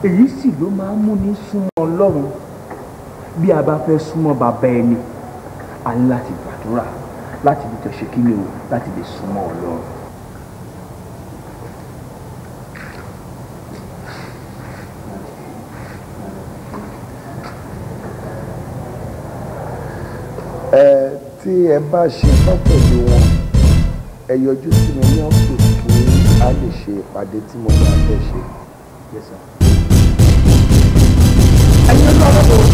èyí sì ló máa ń múni súnmọ́ Ọlọ́run. Bí a bá fẹ́ súnmọ́ bàbá ẹni, a ní láti gbàdúrà láti lè jọ ṣe kí ni o, láti lè súnmọ́ Ọlọ́run. Ẹ tí ẹ bá ṣe tán pẹ̀lú wọn, ẹ yọjú sí mi ní ọ́fíìsì kí a lè ṣe ìpàdé tí mo bá fẹ́ ṣe. Yes, sir. Ẹ̀yin ọlọ́run.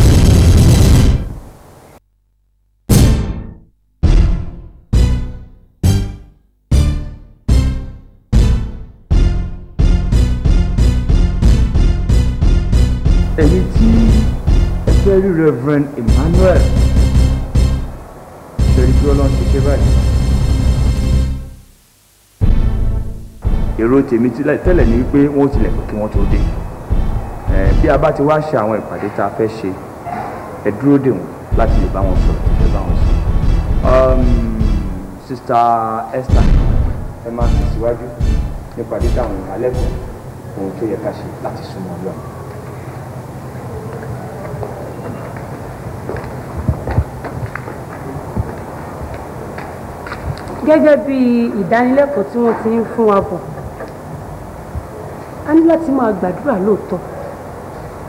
Ẹ̀yin tí ẹ fẹ́ rí Reverend Emmanuel, ṣe rí bí Ọlọ́run ṣe ṣe báyìí. Èrò tèmi tẹ́lẹ̀ ni wípé wọ́n tilẹ̀ pé kí wọ́n tó dé. Bí a bá ti wá ṣe àwọn ìpàdé tá a fẹ́ ṣe, ẹ dúró dè wọ́n láti lè bá wọn sọ̀rọ̀ tó fẹ́ bá wọn sọ. Sister Esther, ẹ máa tẹ̀síwájú nípa dídá àwọn ìhálẹ́kọ̀ọ́ ohun tó yẹ ká ṣe láti súnmọ́ Ọlọ́run. Gẹ́gẹ́ bí ìdánilẹ́kọ̀ọ́ tí wọ́n ti ń fún wa bọ̀, a ní láti máa gbàdúrà lóòótọ́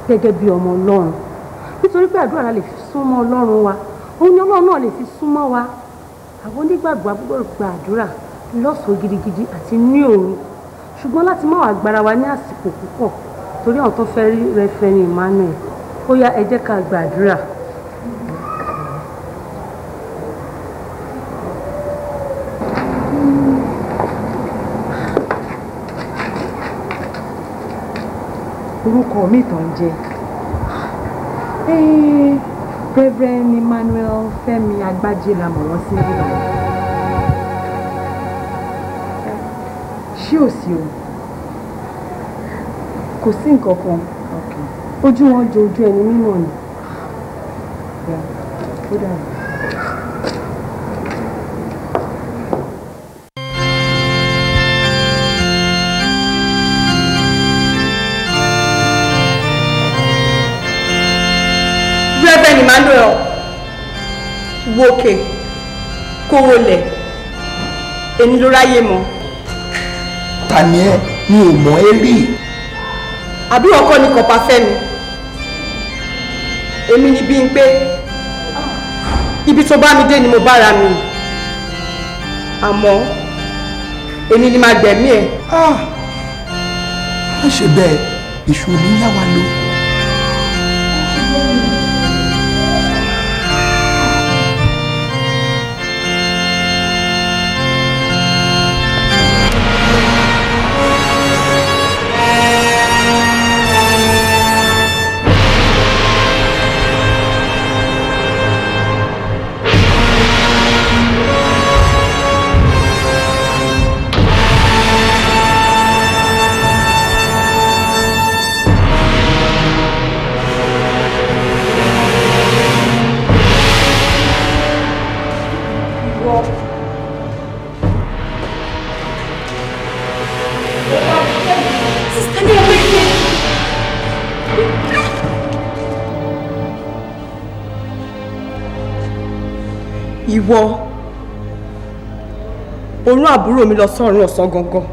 gẹ́gẹ́ bí ọmọ Ọlọ́run, nítorí pé àdúrà la lè fi súnmọ́ Ọlọ́run wa, òun ni Ọlọ́run náà lè fi súnmọ́ wa. Àwọn onígbàgbọ́ gbọ́dọ̀ gba àdúrà lọ́sàn-án gidigidi àti ní òru, ṣùgbọ́n láti má wàá gbára wa ní àsìkò púpọ̀ torí àwọn tó fẹ́ rí Reverend Emmanuel. Ó yá, ẹ jẹ́ ká gbàdúrà. Orúkọ mi tàn jẹ́ Reverend Emmanuel Fẹ́mi Agbájé la mọ̀ wọ́n sí níbí. Ṣé ò sí o? Kò sí nǹkan kan, ojú wọn jọ ojú ẹni mímọ́ ni. Ó dàbí. Emmanuel, wòkè kó wọlé èmi ló ráyè mọ́. Ta ni ẹ? Mi ò mọ̀ ẹ́ rí. Àbí ọkọ ni kọ̀pá Fẹ́mi? Èmi ni Bímpé. Ibi tó bá mi dé ni mo bára mi. Àmọ́ èmi ni màá gbẹ̀mí ẹ̀. Má ṣe bẹ́ẹ̀, èṣù ò ní yá wa lò. Ìwọ orún àbúrò mi lọ sọ́run ọ̀sán gangan,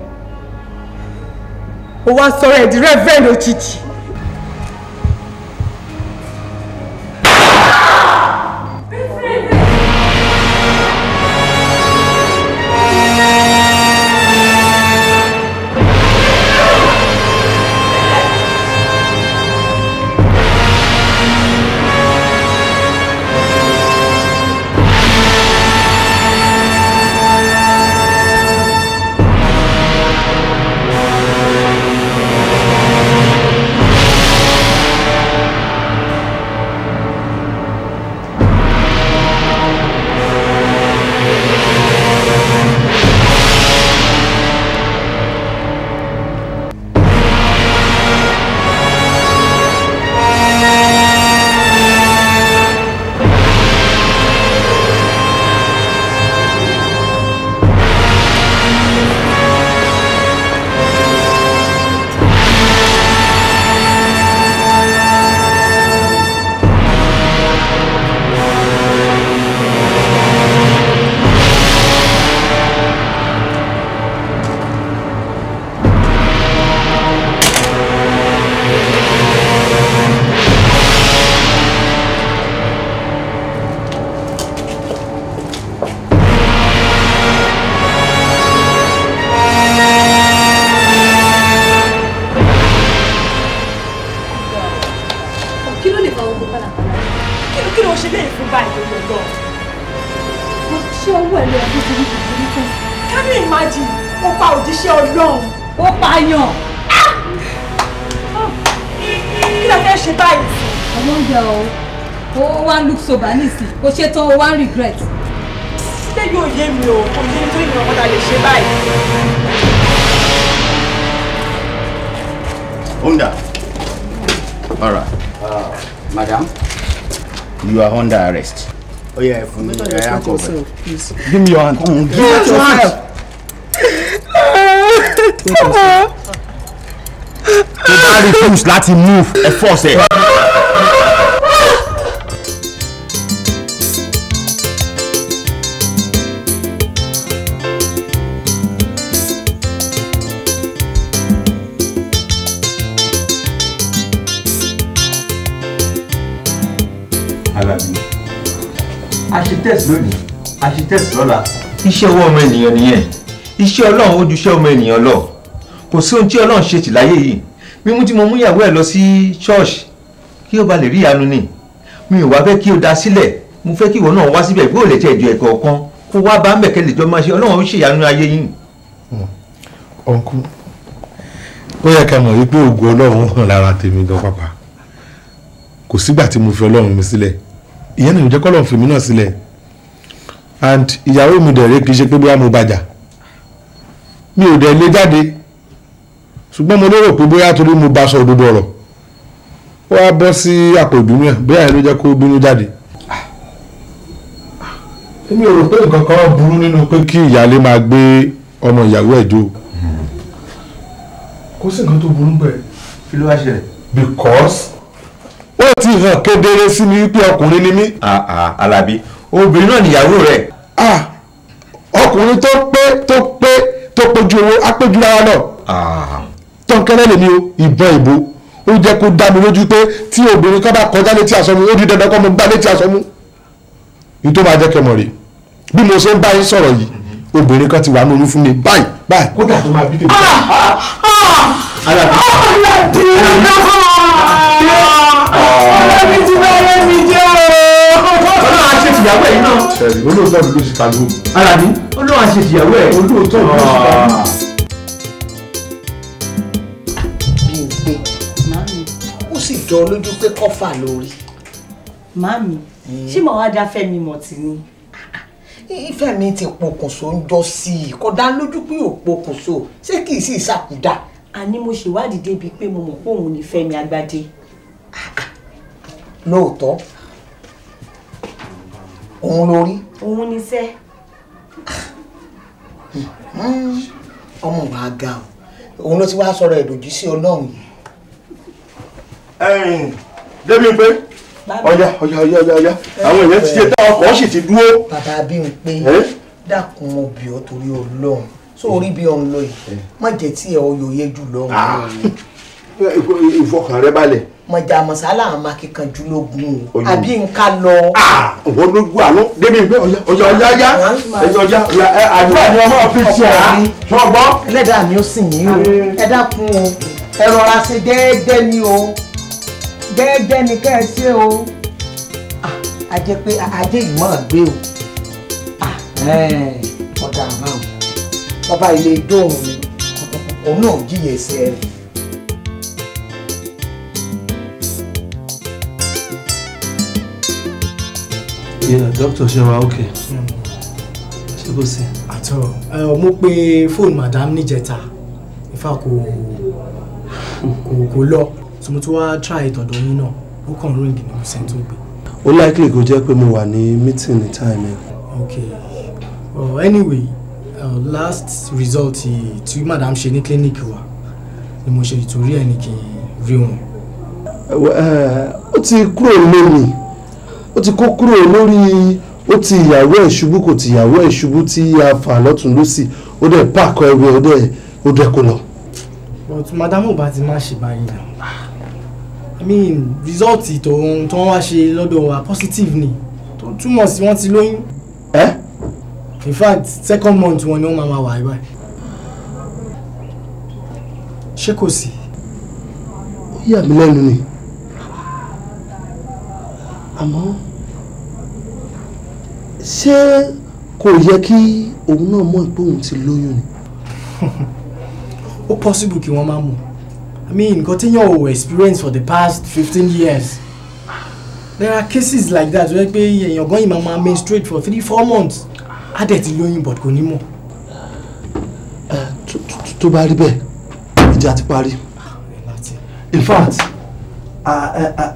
ó wá sọ̀rọ̀ ẹ̀ di rẹ́fẹ̀rẹ̀ òjijì. Kò ṣe tán o wá ń regret. Ṣé yóò yé mi o? Kò yé mi torí ìmọ̀ ọ̀dà lè ṣe báyìí. Under. All right. Madam, you are under arrest. Oh yeah, fún mi. Give me your hand. Come on, give me your hand. Tó bá refuse láti move, ẹ force ẹ. Àlàbí, a ṣe test lónìí, a ṣe test lọ́la. Iṣẹ́ ọwọ́ ọmọ ènìyàn nìyẹn. Iṣẹ́ Ọlọ́run ó ju iṣẹ́ ọmọ ènìyàn lọ. Kò sí ohun tí Ọlọ́run ṣe tì láyé yìí. Mímú tí mo mú ìyàwó ẹ̀ lọ sí ṣọ́ọ̀ṣì kí ó ba lè rí ìyanu ni. Mi ò wá fẹ́ kí o da sílẹ̀. Mo fẹ́ kí ìwọ náà wá síbẹ̀ bí ó lè tẹ̀ ju ẹ̀kọ́ kan kó wá bá mẹ̀kẹ́ lè jọ máa ṣe. Ọlọ́run ó ṣèyanu ayé yìí. Ọ̀nkú, ó yẹ ká mọ̀ wípé ògo Ọlọ́run hàn lára tèmi gan pàpà. Kò sígbà tí mo fi Ọlọ́run mi sílẹ̀, ìyẹn nìyẹn jẹ́ kọ́lọ́run fi mí náà sílẹ̀. And ìyàwó mi dẹ̀ rẹ́ kì í ṣe pé bóyá mo bàjà, mi ò dẹ̀ lé jáde, ṣùgbọ́n mo lérò pé bóyá torí mo bá sọ òdodo ọ̀rọ̀ ó wá bọ́ sí àpò ìbínú ẹ̀, bóyá ẹ̀ ló jẹ́ kó bínú jáde. Èmi ò rò pé nǹkan kan burú nínú pé kí ìyáálé máa gbé ọmọ ìyàwó ẹ̀ jó. Kò sí nǹkan tó burú bẹ́ẹ̀. Kí ló wá ṣẹlẹ̀? Because ó ti hàn kedere sí mi wípé ọkùnrin ni mí. Alábí, obìnrin náà nìyàwó rẹ̀. Ọkùnrin tó pé tó pé tó péjú owó á péjú rárá náà. Tọ́ńkẹ́rẹ́ lèmi o, ìbọn ìbò ó jẹ́ kó dá mi lójú pé tí obìnrin kan bá kọjá létí aṣọ mi, ó di dandan kó mo gbá létí aṣọ mú. Ní tó máa jẹ́ kẹ́ mọ̀ rè, bí mo ṣe ń bá yín sọ̀rọ̀ yìí, obìnrin kan ti wà ní oyún fún mi báyìí báyìí. Kódà tó máa bí tèmi. Ọlọ́run ti bẹ̀rẹ̀ mi jẹ́ o. Ọlọ́run á ṣe tìyàwó ẹ̀ náà. Olóòótọ́ mi ló ṣe kàlù. Alábí, Ọlọ́run á ṣe tìyàwó ẹ̀. Olóòótọ́ mi ló ṣe kàlù. Bímpé, ó sì jọ lójú pé kọ́fà lórí. Màámi, ṣé màá wá dá Fẹ́mi mọ̀ tí ni? Ìfẹ́ mi ti pokùnso ń jọ sí i, kò dá lójú pé ò pokùnso, ṣé kì í sì ṣàkúdà? Àní mo ṣèwádìí débi pé mo mọ̀ pé òun ni Fẹ́mi Agbádé. Lóòótọ́, òun lórí. Òun ni sẹ́. Ọmọ wa ga o, òun ló ti wá sọ̀rọ̀ ìdòjú sí Ọlọ́run yìí. Débímpé, ọ̀yá ọ̀yá ọ̀yá ọ̀yá, àwọn èèyàn ti ṣe tá ọkọ̀ sì ti dúró. Bàbá Bímpé, dákun mo bì ọ́ torí Ọlọ́run, sórí bí ọ̀n lọ yìí, má jẹ́ tí ẹ ọyọ̀ yẹ jù lọ́run. Ìfọkàn rẹ balẹ̀. Mọ̀jà mọ̀sálà àwọn akíkanjú lógún o, àbí nǹka lọ. Òwò ló gbọ́ àánú Débímpé, ọ̀yá ọ̀yá ọ̀yá ọ̀yá ọ̀yá, àdúrà ni ọmọ fi ṣe à ṣọgbọ́n. Ẹlẹ́dàá mi ó sìn yín o, ẹ dákun o, ẹ rọra ṣe jẹ́ẹ́jẹ́ ni o, jẹ́ẹ́jẹ́ ni kẹ́ ẹ ṣe o. A jẹ́ pé ajé yìí máa gbé o, ọ̀dà àbáwọn ọba ilé dóhùn mi, òun náà jìyà ẹsẹ̀ rẹ̀. Yeah, doctor, ṣe wa okay. Ṣé kò sí? Àtọ̀, mo pe fóònù madam níjẹta, ìfà kò lọ, so mo tún wá try ìtọ̀dọ̀ yín náà, ó kàn ring ní mo sẹ́ni tó gbé. Ó likely kó jẹ́ pé mo wà ní meeting ní time ẹ̀. Okay, well, anyway, last result tí madam ṣe ní clinic wa ni mo ṣe ìtorí ẹ̀ ní kí n rí wọn. Ó ti kúrò lónìí, ó ti kó kúrò lórí, ó ti ìyàwó ẹ̀ ṣubú, kò ti ìyàwó ẹ̀ ṣubú tí a fà lọ́tún lọ́sì, ó dẹ̀ pààkọ́ ẹrù ẹ̀, ó dẹ̀ kó lọ. But madam ò bá ti má ṣe báyìí náà, I mean result tó ń wá ṣe lọ́dọ̀ wa positive ni, tó túmọ̀ sí wọ́n ti lóyún. Ẹ́ In fact, second month wọn ni wọ́n máa wà báyìí. Ṣé kò sí? Ó yà mí lẹ́nu ni, àmọ́ ṣé kò yẹ kí òun náà mọ̀ pé òun ti lóyún ni? Ó possible kí wọ́n má mọ̀. I mean, nǹkan téèyàn ò experience for the past 15 years. There are cases like that where pé èèyàn gan yìí máa menstruate for 3-4 months. Á dẹ̀ ti lóyún but kò ní mọ̀. Tó bá rí bẹ́ẹ̀, ìjà ti parí. In fact,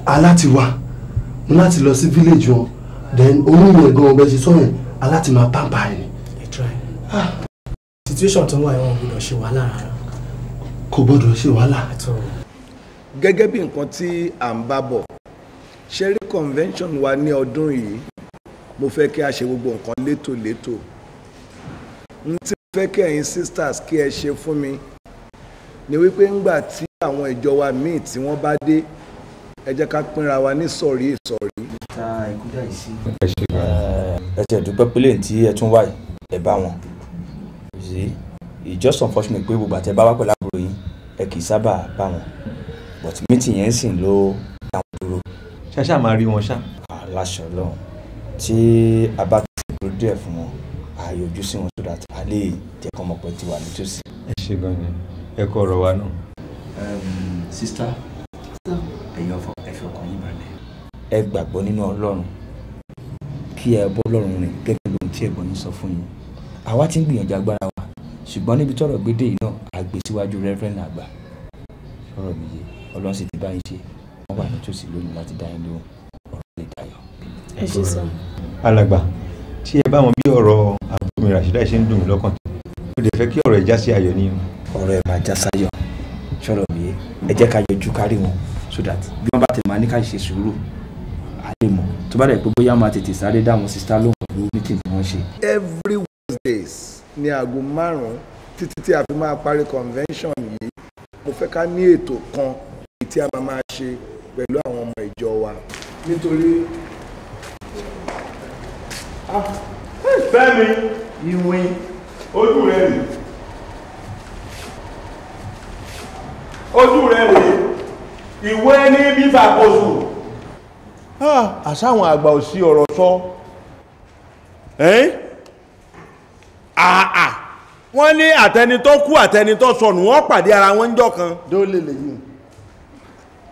aláti wá mo láti lọ sí village wọn, then oyún yẹn gan ọbẹ̀ ṣe sọ yẹn aláti máa pampa ẹ̀ ni. Situation tó ń wà yẹn, wọn gbọ́dọ̀ ṣe wàhálà rárá. Kò gbọ́dọ̀ ṣe wàhálà. Gẹ́gẹ́ bí nǹkan tí à ń bá bọ̀, ṣẹ́rí convention wa ní ọdún yìí, mo fẹ́ kí a ṣe gbogbo nǹkan létòlétò. N tí mo fẹ́ kí ẹ̀yin sisters kí ẹ ṣe fún mi ni wípé ńgbà tí àwọn ìjọ wa míì tí wọ́n bá dé, ẹ jẹ́ ká pínra wa ní sọ̀rí ìsọ̀rí. Ẹ ṣe dúpẹ́ pé lẹ́yìn tí ẹ tún wáyé ẹ bá wọn. It's just unfortunate pé gbogbo àtẹ bá wá pẹ̀lú àbúrò yín ẹ kì í sábà bá wọn, but meeting yẹn sì ń ló dáwọn dúró. Ṣáṣá máa rí wọn ṣá. Aláṣọ Ọlọ́run tí a bá ti dúró díẹ̀ fún wọn, a yọjú sí wọn so that a lè jẹ́ kọ́ mọ̀ pé ti wà nítòsí. Ẹ ṣe gan ni, ẹ kọ ọ̀rọ̀ wa náà. Sista, ẹ̀yin ọ̀fọ̀ ẹ fi ọkàn yín balẹ̀. Ẹ gbàgbọ́ nínú Ọlọ́run, kí ẹ bọ́ Ọlọ́run rìn gẹ́gẹ́ bí ohun tí ẹ̀gbọ́n yín sọ fún yín. Àwa ti ń gbìyànjú agbára wa, ṣùgbọ́n níbi tọ́rọ̀ gbé dé yìí náà, a gbé síwájú Reverend àgbà. Ọ̀rọ̀ mi yé, Ọlọ́run sì ti bá yín ṣe, wọ́n wà nítòsí lónìí láti dá yín lóhùn, ọ̀rọ̀ lè dayọ̀. Ẹ ṣe sọ. Alàgbà, tí ẹ bá wọn bí ọ̀rọ̀ àbúrò mi Ràṣídà ṣe ń dùn mí lọ́kàn tó, mo dẹ̀ fẹ́ kí ọ̀rọ̀ ẹ̀ já sí ayọ̀ ni. Ọ̀rọ̀ ẹ̀ máa já sáyọ̀, ṣọ̀rọ̀ mi yé, ẹ jẹ́ ká yọjú kárí wọn, So that bí wọ́n bá tẹ̀ máa ní ká ṣe sùúrù, a lè mọ̀ tó bá dẹ̀ pé bóyá máa tètè sáré dá àwọn sister lóhùn pẹ̀lú meeting tí wọ́n ṣe. Every Wednesdays ní aago 5 títí tí a fi máa parí convention yìí, mo fẹ́ ká ní ètò kan tí a máa ṣe pẹ̀lú àwọn ọmọ ìjọ wa nítorí. Fẹ́mi ìwìn ojú rẹ̀ rè, ojú rẹ̀ rè, ìwé ní bífà kóṣù. Àṣàwọn àgbà ò sí ọ̀rọ̀ sọ. Àà wọ́n ní àtẹni tó kú àtẹni tó sọnù wọ́n pàdé ara wọn níjọ́ kan. Dóòlè lèyí.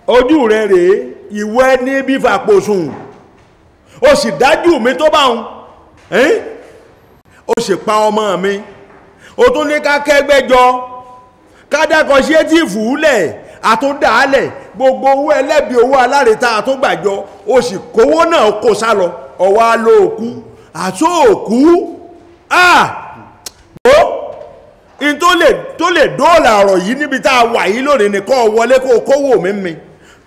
Ojú rẹ̀ rèé, ìwé ní bífà kóṣù. Ó sì dájú mi tó bá òun, ó sì pa ọmọ mi, ó tún ní ká kẹ́gbẹ́jọ kádàkọ sí etí ìfúúlẹ̀ àtúndàálẹ̀ gbogbo owó ẹlẹ́bi owó alárèta àtúngbàjọ, ó sì kówó náà kó sá lọ, ọwọ́ á lọ òkú àtó òkú. Ó in tó lè dóòlà ọ̀rọ̀ yìí níbi tá a wà yìí lónìí ni kó wọlé kó kówó mi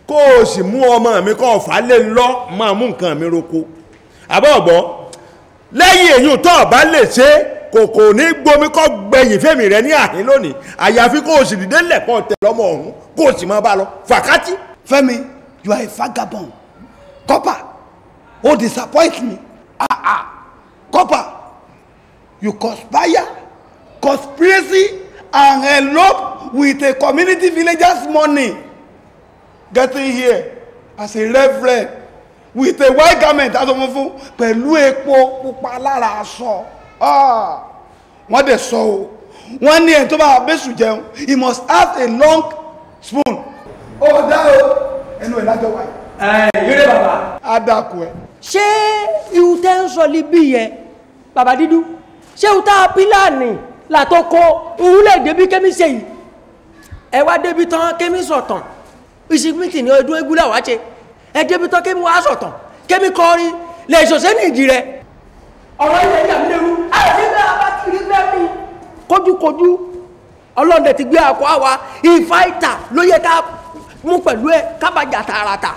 kó o sì mú ọmọ mi kó o fà á lé lọ máa mú nǹkan mi roko. Àbọ̀ ọ̀gbọ́n lẹ́yìn èyí tó o bá lè ṣe kòkò ní gbomi kọ́ gbẹ̀yìn fẹ́mi rẹ ní àhín lónìí, àyàfi kó o sì dìde lẹ̀kọ́ tẹ̀ lọ́mọ ọ̀hún kó o sì máa bá lọ fàkátì. Fẹ́mi, you are a vagabond. Copper, o disappoint me. Copper, you conspire, conspiracy and elope with a community villagers money. Getting here as a reverend with a white garment aṣọ funfun pẹ̀lú epo pupa lára aṣọ. Wọ́n dẹ̀ sọ o, wọ́n ní ẹni tó bá bẹ́sù jẹun, he must have a long spoon. Ó dá o, ẹnu ẹ̀ lájọ wáyé. Yóò dé bàbá. Á dàkú ẹ. Ṣé ihu tẹ́ ń sọ níbí yẹn, bàbá dídú, ṣé ihu tá a pílànì làtọ́kọ òun lè débi kémi ṣe yìí? Ẹ wá débi tán kémi sọ̀tàn, ìsìnkú ní ọdún egúlẹ̀ wá ṣe. Ẹ débi tán kémi wá sọ̀tàn, kémi kọrin lè ṣòṣẹ́ ní ìdí rẹ. Ọ̀rọ̀ ilẹ̀ ìjà mi léwu, àti bẹ́ẹ̀ bá ti rí bẹ́ẹ̀ mi. Kójúkojú, ọlọ́dẹ ti gbé àkọ́ àwa, ìfáìtà ló yẹ ká mú pẹ̀lú ẹ kábàjà tààràtà.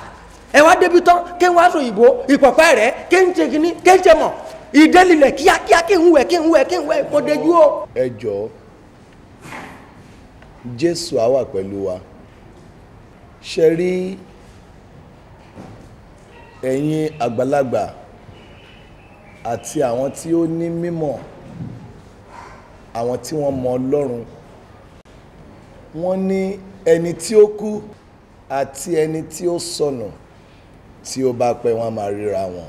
Ẹ wá débi tán kí n wá sọ òyìnbó, ìpọ̀pẹ́ rẹ̀ kí n ṣe kíní, kí n ṣe mọ̀, ìdẹ́lilẹ̀ kíákíá kí n wẹ̀ kí n wẹ̀ kí n wẹ̀ mo dejú o. Ẹ jọ̀ọ́, Jésù á wà pẹ̀lú wa. Ṣe rí ẹ̀yin àgbàlagbà àti àwọn tí ó ní mímọ̀, àwọn tí wọ́n mọ Ọlọ́run, wọ́n ní ẹni tí ó kú àti ẹni tí ó sọnù tí ó bá pẹ́ wọ́n máa ríra wọn.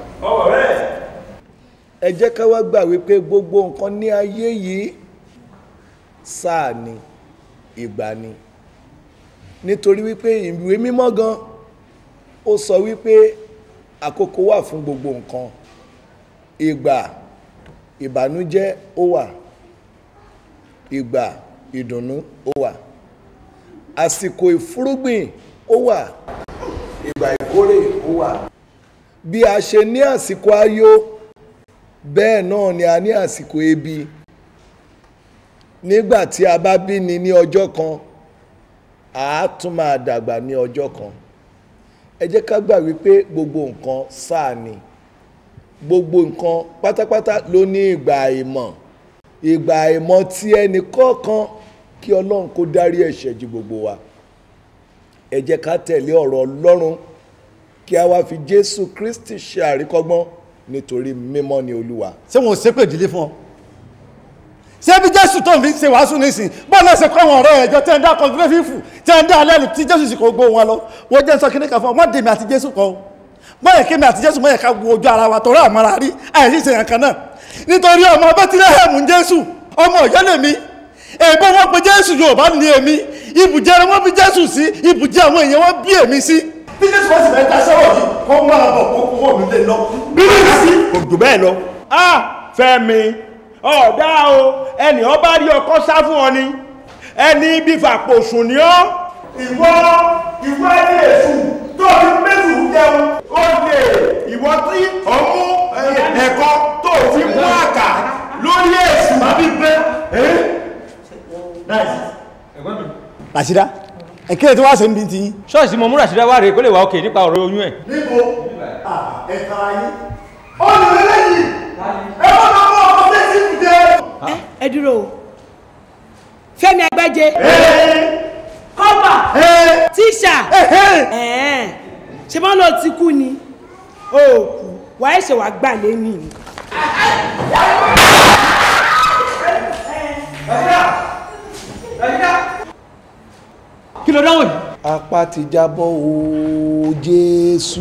Ẹ jẹ́ ká wá gbà wípé gbogbo nǹkan ní ayé yìí sáà ni, ìgbà ni. Nítorí wípé ìwé mímọ́ gan ó sọ wípé àkókò wà fún gbogbo nǹkan. Ìgbà ìbànújẹ́ ó wà, ìgbà ìdùnnú ó wà, àsìkò ìfúrúgbìn ó wà, ìgbà ìkórè ó wà. Bí a ṣe ní àsìkò ayọ̀, bẹ́ẹ̀ náà ni a ní àsìkò ebi. Nígbà tí a bá bí ni ní ọjọ́ kan, a tún máa dàgbà ní ọjọ́ kan. Ẹ jẹ́ ká gbà wípé gbogbo nǹkan sáà ni, gbogbo nǹkan pátápátá ló ní ìgbà àìmọ̀. Ìgbà àìmọ̀ tí ẹnì kọ̀ọ̀kan, kí Ọlọ́run kó dárí ẹ̀ṣẹ̀ jì gbogbo wa. Ẹ jẹ́ ká tẹ̀lé ọ̀rọ̀ Ọlọ́run kí a wá fi Jésù Kristi ṣe àríkọ́gbọ́n, nítorí mímọ́ ni Olúwa. Ṣé wọn ò ṣépè ìdílé fún ọ? Ṣé bí Jésù tó ń fi ṣe wàásù nísìn bọ́ọ̀ náà ṣe kọ́ àwọn ọ̀rẹ́ ẹ̀jọ́ tẹ́ ń dá kọ́ńtínẹ́fífù tẹ́ ń dá alẹ́ tí Jésù sì kò gbó wọn lọ? Wọ́n jẹ́ sọ kíní kan fún ọ, wọ́n dèmi àti Jésù kọ́ ọ, mọ̀yẹ̀ kémi àti Jésù mọ̀yẹ̀ ká wo ojú ara wa tọrọ àmọ́ra rí àìsí ìṣẹ̀yàn kan náà. Nítorí ọmọ Bẹ́tílẹ́hẹ̀mù ń Jésù, ọmọ Ọ̀yọ́ lèmi, èèbó wọn pe Jésù, Yorùbá ní èmi, ibùjẹ wọn bí Jésù sí, ibùjẹ àwọn èèyàn wọn bí èmi sí. Bí Jésù bá sì fẹ́ ta sọ́wọ́ yìí, kó máa bọ̀ kó kó mi lè lọ. Bí mi sí. Kò jù bẹ́ẹ̀ lọ. Fẹ́mi, ọ̀dá o, ẹnì ọba rí ọkọ sá fún ọ ni, ẹni bí fàpòsùn ni ọ́. Ìwọ ẹni èṣù tó fi mẹ́sù jẹun, ó lè ìwọ tí ò mú ẹ̀kọ́ tó fi mú àkà lórí èṣù. Bàbí bẹ́. Ràṣídá, Ẹ kí lè tí wàá ṣe ń bí ti yín. Ṣọ́ọ̀ṣì mo múra síra wá rèé kó lè wá òkè nípa ọ̀rọ̀ oyún ẹ̀. Níbo ẹ tara yín. Olùrẹ́lẹ́yìn ẹ bá máa mú ọmọ fẹ́ẹ́ sí ìjẹ. Ẹ dúró o, Fẹ́mi Agbájé, kọ́pà, tíṣà, ṣe máa lọ ti kú ni òòkù wàá ṣe wàá gbà lẹ́yìn. Kí ló dáhùn yìí? Apá ti jábọ́ o, Jésù.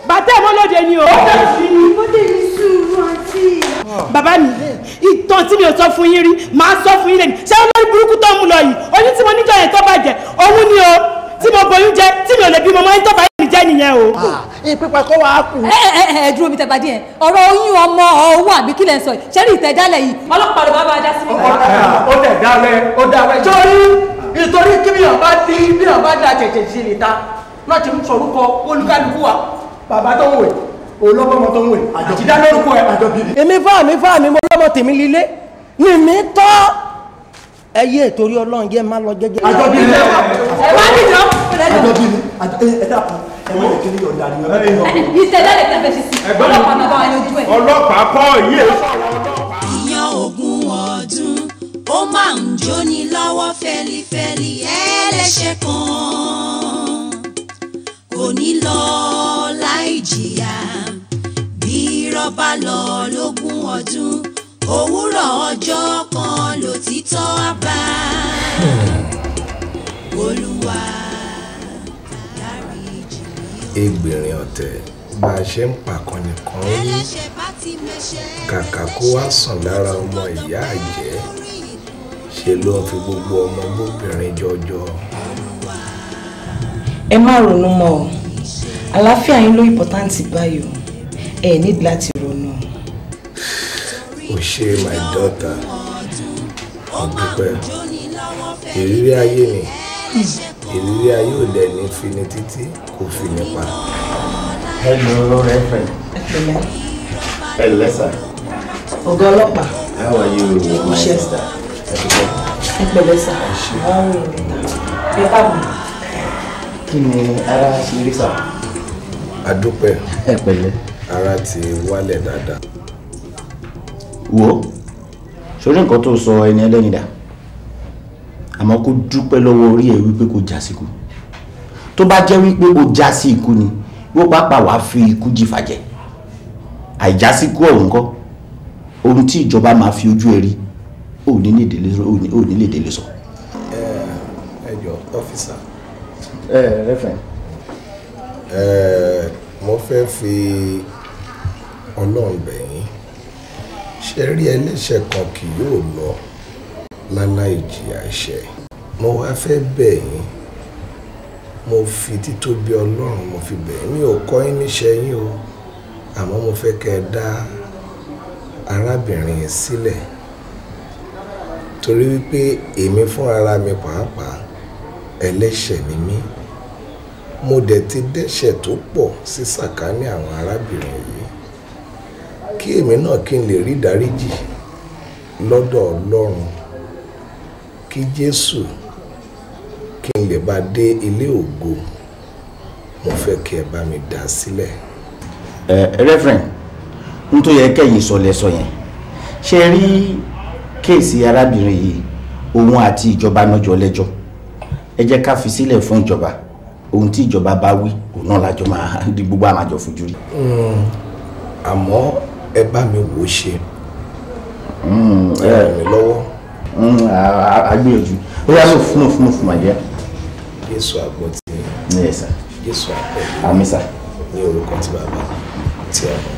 Bàtà ẹ̀ mọ́lódé ni o. Ó dé ní sùúrù àǹtí. Bàbá mi, ìtàn tí mi ò sọ fún yín rí màá sọ fún yín lẹ́nu. Ṣé olórí burúkú tó ń mú lọ yìí, oyún tí mo níjọ yẹn tó bàjẹ́ òun ni o, tí mo boyún jẹ tí mi ò lè bímọ mọ́, ẹni tó bá yẹn jẹ́ nìyẹn o. Ìpípa kọ́ wa kù. Ẹ ẹ ẹ dúró mi tẹ̀bàdí yẹn, ọ̀rọ̀ oyún ọmọ owó àbí kílẹ̀ ń sọ yìí, ṣé rí ìtẹ̀jálẹ̀ yìí ọlọ́pàá ló bá bá dá sí mi. Ó tẹ̀ dáwẹ́, ó dáwẹ́ sórí ìtorí kí bíyàn bá ní bíyàn bá da tẹ̀tẹ̀ sí lè ta láti ń sọ̀rúkọ olúkálukú wa. Bàbá tó ń wẹ̀ olọ́mọ tó ń wẹ̀ àti dá lórúkọ ẹ̀. Èmi fáàmì fáàmì mo lọ́mọ tèmi lílé ní mi tọ́ ẹ yé ìtorí Ọlọ́run jẹ́ má lọ jẹ́jẹ́. Àjọbí ni. Ẹ wá nìjọ. Àjọbí ni. Ẹ dàpọ̀ ẹ wọ́n lè kí ni yọ̀ǹda ni ẹ yọ̀. Ìtẹ̀jálẹ̀ tẹ̀ fẹ́ ṣe sí ọlọ́pàá máa bá wa yanjú ẹ̀. Ọlọ́pàá kọ́ yìí. Ìyàn ogún ọdún ó máa ń jóni lọ́wọ́ fẹ́lifẹ́li, ẹlẹ́ṣẹ̀ kan kò ní lọ láì jìyà. Bí rọ́bà lọ lógún ọdún, òwúrọ̀ ọjọ́ kan lòtítọ́ á bá. Olúwa dáríjì mí. Ẹgbẹ̀rin ọ̀tẹ̀ bá a ṣe ń pàkan nìkan rí, kàkà kó wá sàn lára ọmọ ìyá àjẹ́, ṣe ló ń fi gbogbo ọmọ bóbìnrin jọjọ. Ẹ má ronú mọ́ o, àlàáfíà yín ló ìpọ́táǹtì báyìí o, ẹ ní láti ronú. O ṣe my daughter, mo dúpẹ́. Ìrírí ayé ni, ìrírí ayé ò dẹ̀ ní fini títí kò fi ní pa. Hello, Reverend. Hello, sir. Ọ̀gá ọlọ́pàá. How are you, my sister? Ẹ pẹ̀lẹ́ sà. Ẹ káàbọ̀. Kí ni ara ṣe rí sà? A dúpẹ́. Ẹ pẹ̀lẹ́. Ara ti wálẹ̀ dáadáa. Wo, sórí nǹkan tó sọ ẹni ẹlẹ́ni dà, àmọ́ kó dúpẹ́ lọ́wọ́ orí ẹ̀ wípé kò já sí ikú. Tó bá jẹ́ wípé ó já sí ikú ni, wọ́n pàápàá wàá fi ikú jìfà jẹ. Àìjásíkú ọ̀hún kọ́, ohun tí ìjọba máa fi ojú ẹ rí, ò ní lè délé sọ. Ẹ jọ ọ́fíìsà. Ẹ Reverend. Mo fẹ́ fi Ọlọ́run bẹ̀ yín. Ṣé rí ẹlẹ́ṣẹ̀ kan kì yóò lọ láláì jìyà ẹ̀ṣẹ̀. Mo wá fẹ́ bẹ̀ yín, mo fi títóbi Ọlọ́run mo fi bẹ̀ yín. Mi ò kọ́ yín níṣẹ́ yín o, àmọ́ mo fẹ́ kẹ́ ẹ dá arábìnrin yìí sílẹ̀, torí wípé èmi fúnra mi pàápàá ẹlẹ́ṣẹ̀ ni mí. Mo dẹ̀ ti dẹ́ṣẹ̀ tó pọ̀ sí sàkání àwọn arábìnrin yìí, kí èmi náà kí n lè rí ìdáríjì lọ́dọ̀ Ọlọ́run, kí Jésù kí n lè bá dé ilé ògo. Mo fẹ́ kí ẹ bá mi dá sílẹ̀. Ẹ Reverend, n tó yẹ kẹ́yìn sọ lẹ́sọ yẹn. Ṣe rí kéèsì arábìnrin yìí, òun àti ìjọba náà jọ lẹ́jọ́. Ẹ jẹ́ ká fi sílẹ̀ fún ìjọba. Ohun tí ìjọba bá wí, òun náà lájọ máa di gbogbo àmàjọ fojú rí. Àmọ́ ẹ bá mi wò ó ṣe. Ẹ ràn mí lọ́wọ́. A gbìyànjú. Ó yá lọ fún fún fún màjẹ́. Jésù àgbọ̀ tí. Yes sir. Jésù àgbọ̀ tí. Àmín sir. Ní orúkọ tí bàbá, tí ọmọ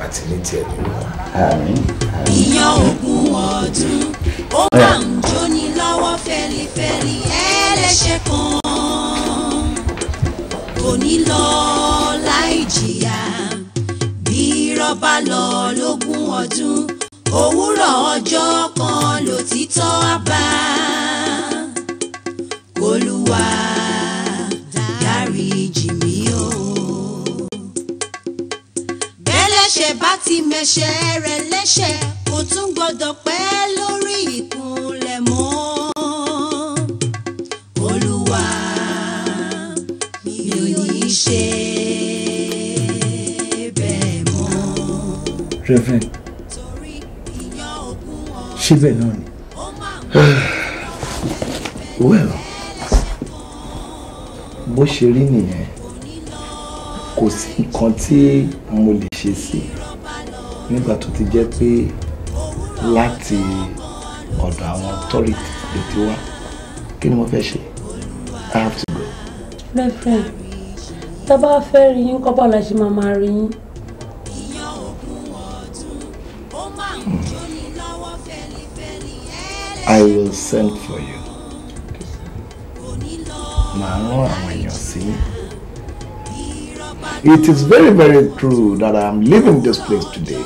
àti ní ti ẹ̀mí mímọ́. Àmín. Ìyàn ogún ọdún ó máa ń jóni lọ́wọ́ fẹ́lifẹ́li, ẹlẹ́ṣẹ̀ kan kò ní lọ láì jìyà. Bí rọ́bà lọ lógún ọdún, òwúrọ̀ ọjọ́ kan lòtítọ́ á bá. Olúwa dáríjì mí o. Bẹ́lẹ́ṣẹ̀ bá ti mẹ́ṣẹ̀ rẹ̀ lẹ́ṣẹ̀, kò tún gbọ́dọ̀ pẹ́ lórí ìkún. Reverend, ṣé bẹ́ẹ̀ náà ni? Well, bó ṣe rí nìyẹn, kò sí nǹkan tí mo lè ṣe sí nígbà tó ti jẹ́ pé láti ọ̀dọ̀ àwọn authorities ló ti wá. Kí ni mo fẹ́ ṣe? I have to go. Reverend, tá a bá fẹ́ rí yín kọ́, báwo la ṣe máa máa rí yín? I will send for you. Màá rán àwọn èèyàn sí yín. It is very, very true that I am leaving this place today.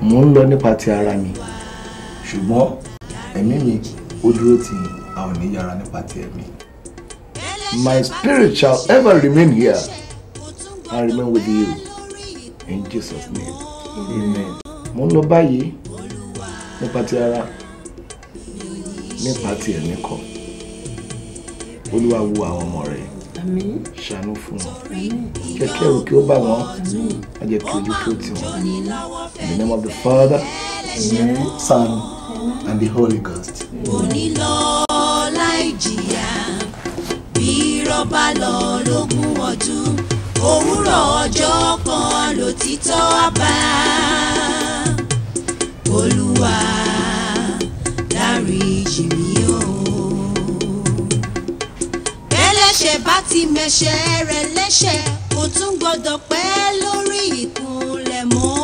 Mo ń lọ nípa ti ara mi, ṣùgbọ́n ẹ̀mí mi ó dúró tì yín, a ò ní yára nípa ti ẹ̀mí. My spirit shall ever remain here and remain with you in Jesus' name. Amen. Mo ń lọ báyìí nípa ti ara, nípa ti ẹ̀mí kọ́. Olúwa wo àwọn ọmọ rẹ̀. Àmín. Ṣàánú fún wọn. Jẹ́ kí ẹ̀rù kí ó bà wọ́n. Má jẹ́ kí ojú kí ó tì wọ́n. In the name of the Father, Amen. Son, and the Holy Ghost. Kò ní lọ láì jìyà, bí rọ́bà lọ lógún ọdún, òwúrọ̀ ọjọ́ kan lòtítọ́ á bá. Olúwa, dáríjì mí o. Bẹ́lẹ́ṣẹ̀ bá ti mẹ̀ṣẹ̀ rẹ̀ lẹ́ṣẹ̀, kò tún gbọ́dọ̀ pẹ́ lórí ìkúnlẹ̀ mọ́.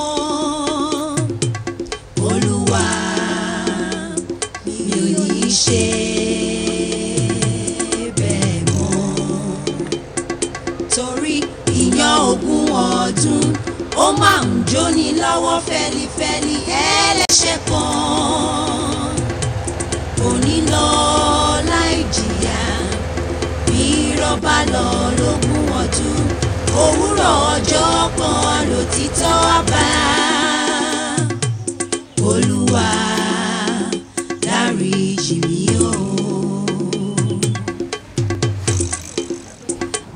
Olúwa, mi ò ní ṣe bẹ́ẹ̀ mọ́. Torí ìyàn ogún ọdún ó máa ń jóni lọ́wọ́ fẹ́lifẹ́li, ẹlẹ́ṣẹ̀ kan kò ní lọ láì jìyà, bí rọ́bà lọ lógún ọdún, òwúrọ̀ ọjọ́ kan lòtítọ́ á bá. Olúwa, dáríjì mí o.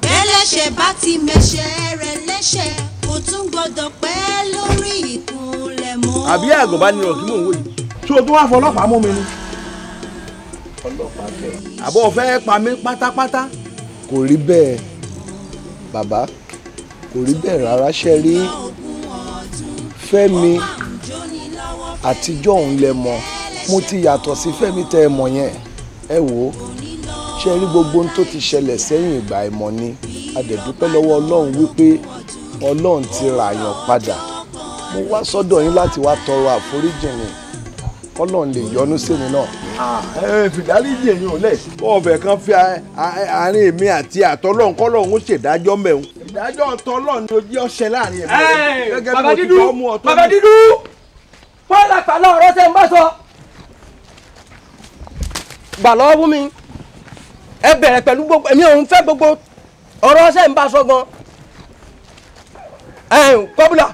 Bẹ́lẹ́ṣẹ̀ bá ti mẹ̀ṣẹ̀ rẹ̀ lẹ́ṣẹ̀, kò tún gbọ́dọ̀ pẹ́ lórí ìkúnlẹ̀ mọ́. Àbí àgùnbánirọ̀ kí mò ń wò yìí, ṣé o tún wá fọlọ́pàá mú mi ni? Ọlọ́pàá kẹ̀. Àbọ̀ fẹ́ pa mí pátápátá. Kò rí bẹ́ẹ̀ bàbá, kò rí bẹ́ẹ̀ rárá. Ṣe rí Fẹ́mi àtijọ́ òun lẹ mọ̀, mo ti yàtọ̀ sí Fẹ́mi tẹ́ ẹ mọ̀ yẹn. Ẹ wò ó, ṣe rí gbogbo ohun tó ti ṣẹlẹ̀ sẹ́yìn ìgbà ìmọ̀ ni. A dẹ̀ dúpẹ́ lọ́wọ́ Ọlọ́run wípé Ọlọ́run ti ràyàn padà. Mo wá sọ́dọ̀ yín láti wá tọrọ àforíjì ni, kọ́lọ́run lè yọ́nú sí mi náà. Fìdáríjì èyí ò lẹ̀ ọ̀fẹ́ kan fi àárín èmi àti àtọ́lọ́hún, kọ́lọ́hún ó ṣèdájọ́ mẹ́un. Ìdájọ́ tọ́lọ́hún ni ojú ọ̀ṣẹ́ láàrin èmi rẹ̀ gẹ́gẹ́ bí mo ti tọ́ mú ọtọ́. Bàbá dídú, pálapàla ọ̀rọ̀ tẹ́ ń bá sọ. Gbà lọ́wọ́ fún mi, ẹ bẹ̀rẹ̀ pẹ̀lú gbogbo èmi ò ń fẹ́ gbogbo ọ̀rọ̀ ṣẹ́ ń bá sọ gan. Kọ́bùlà,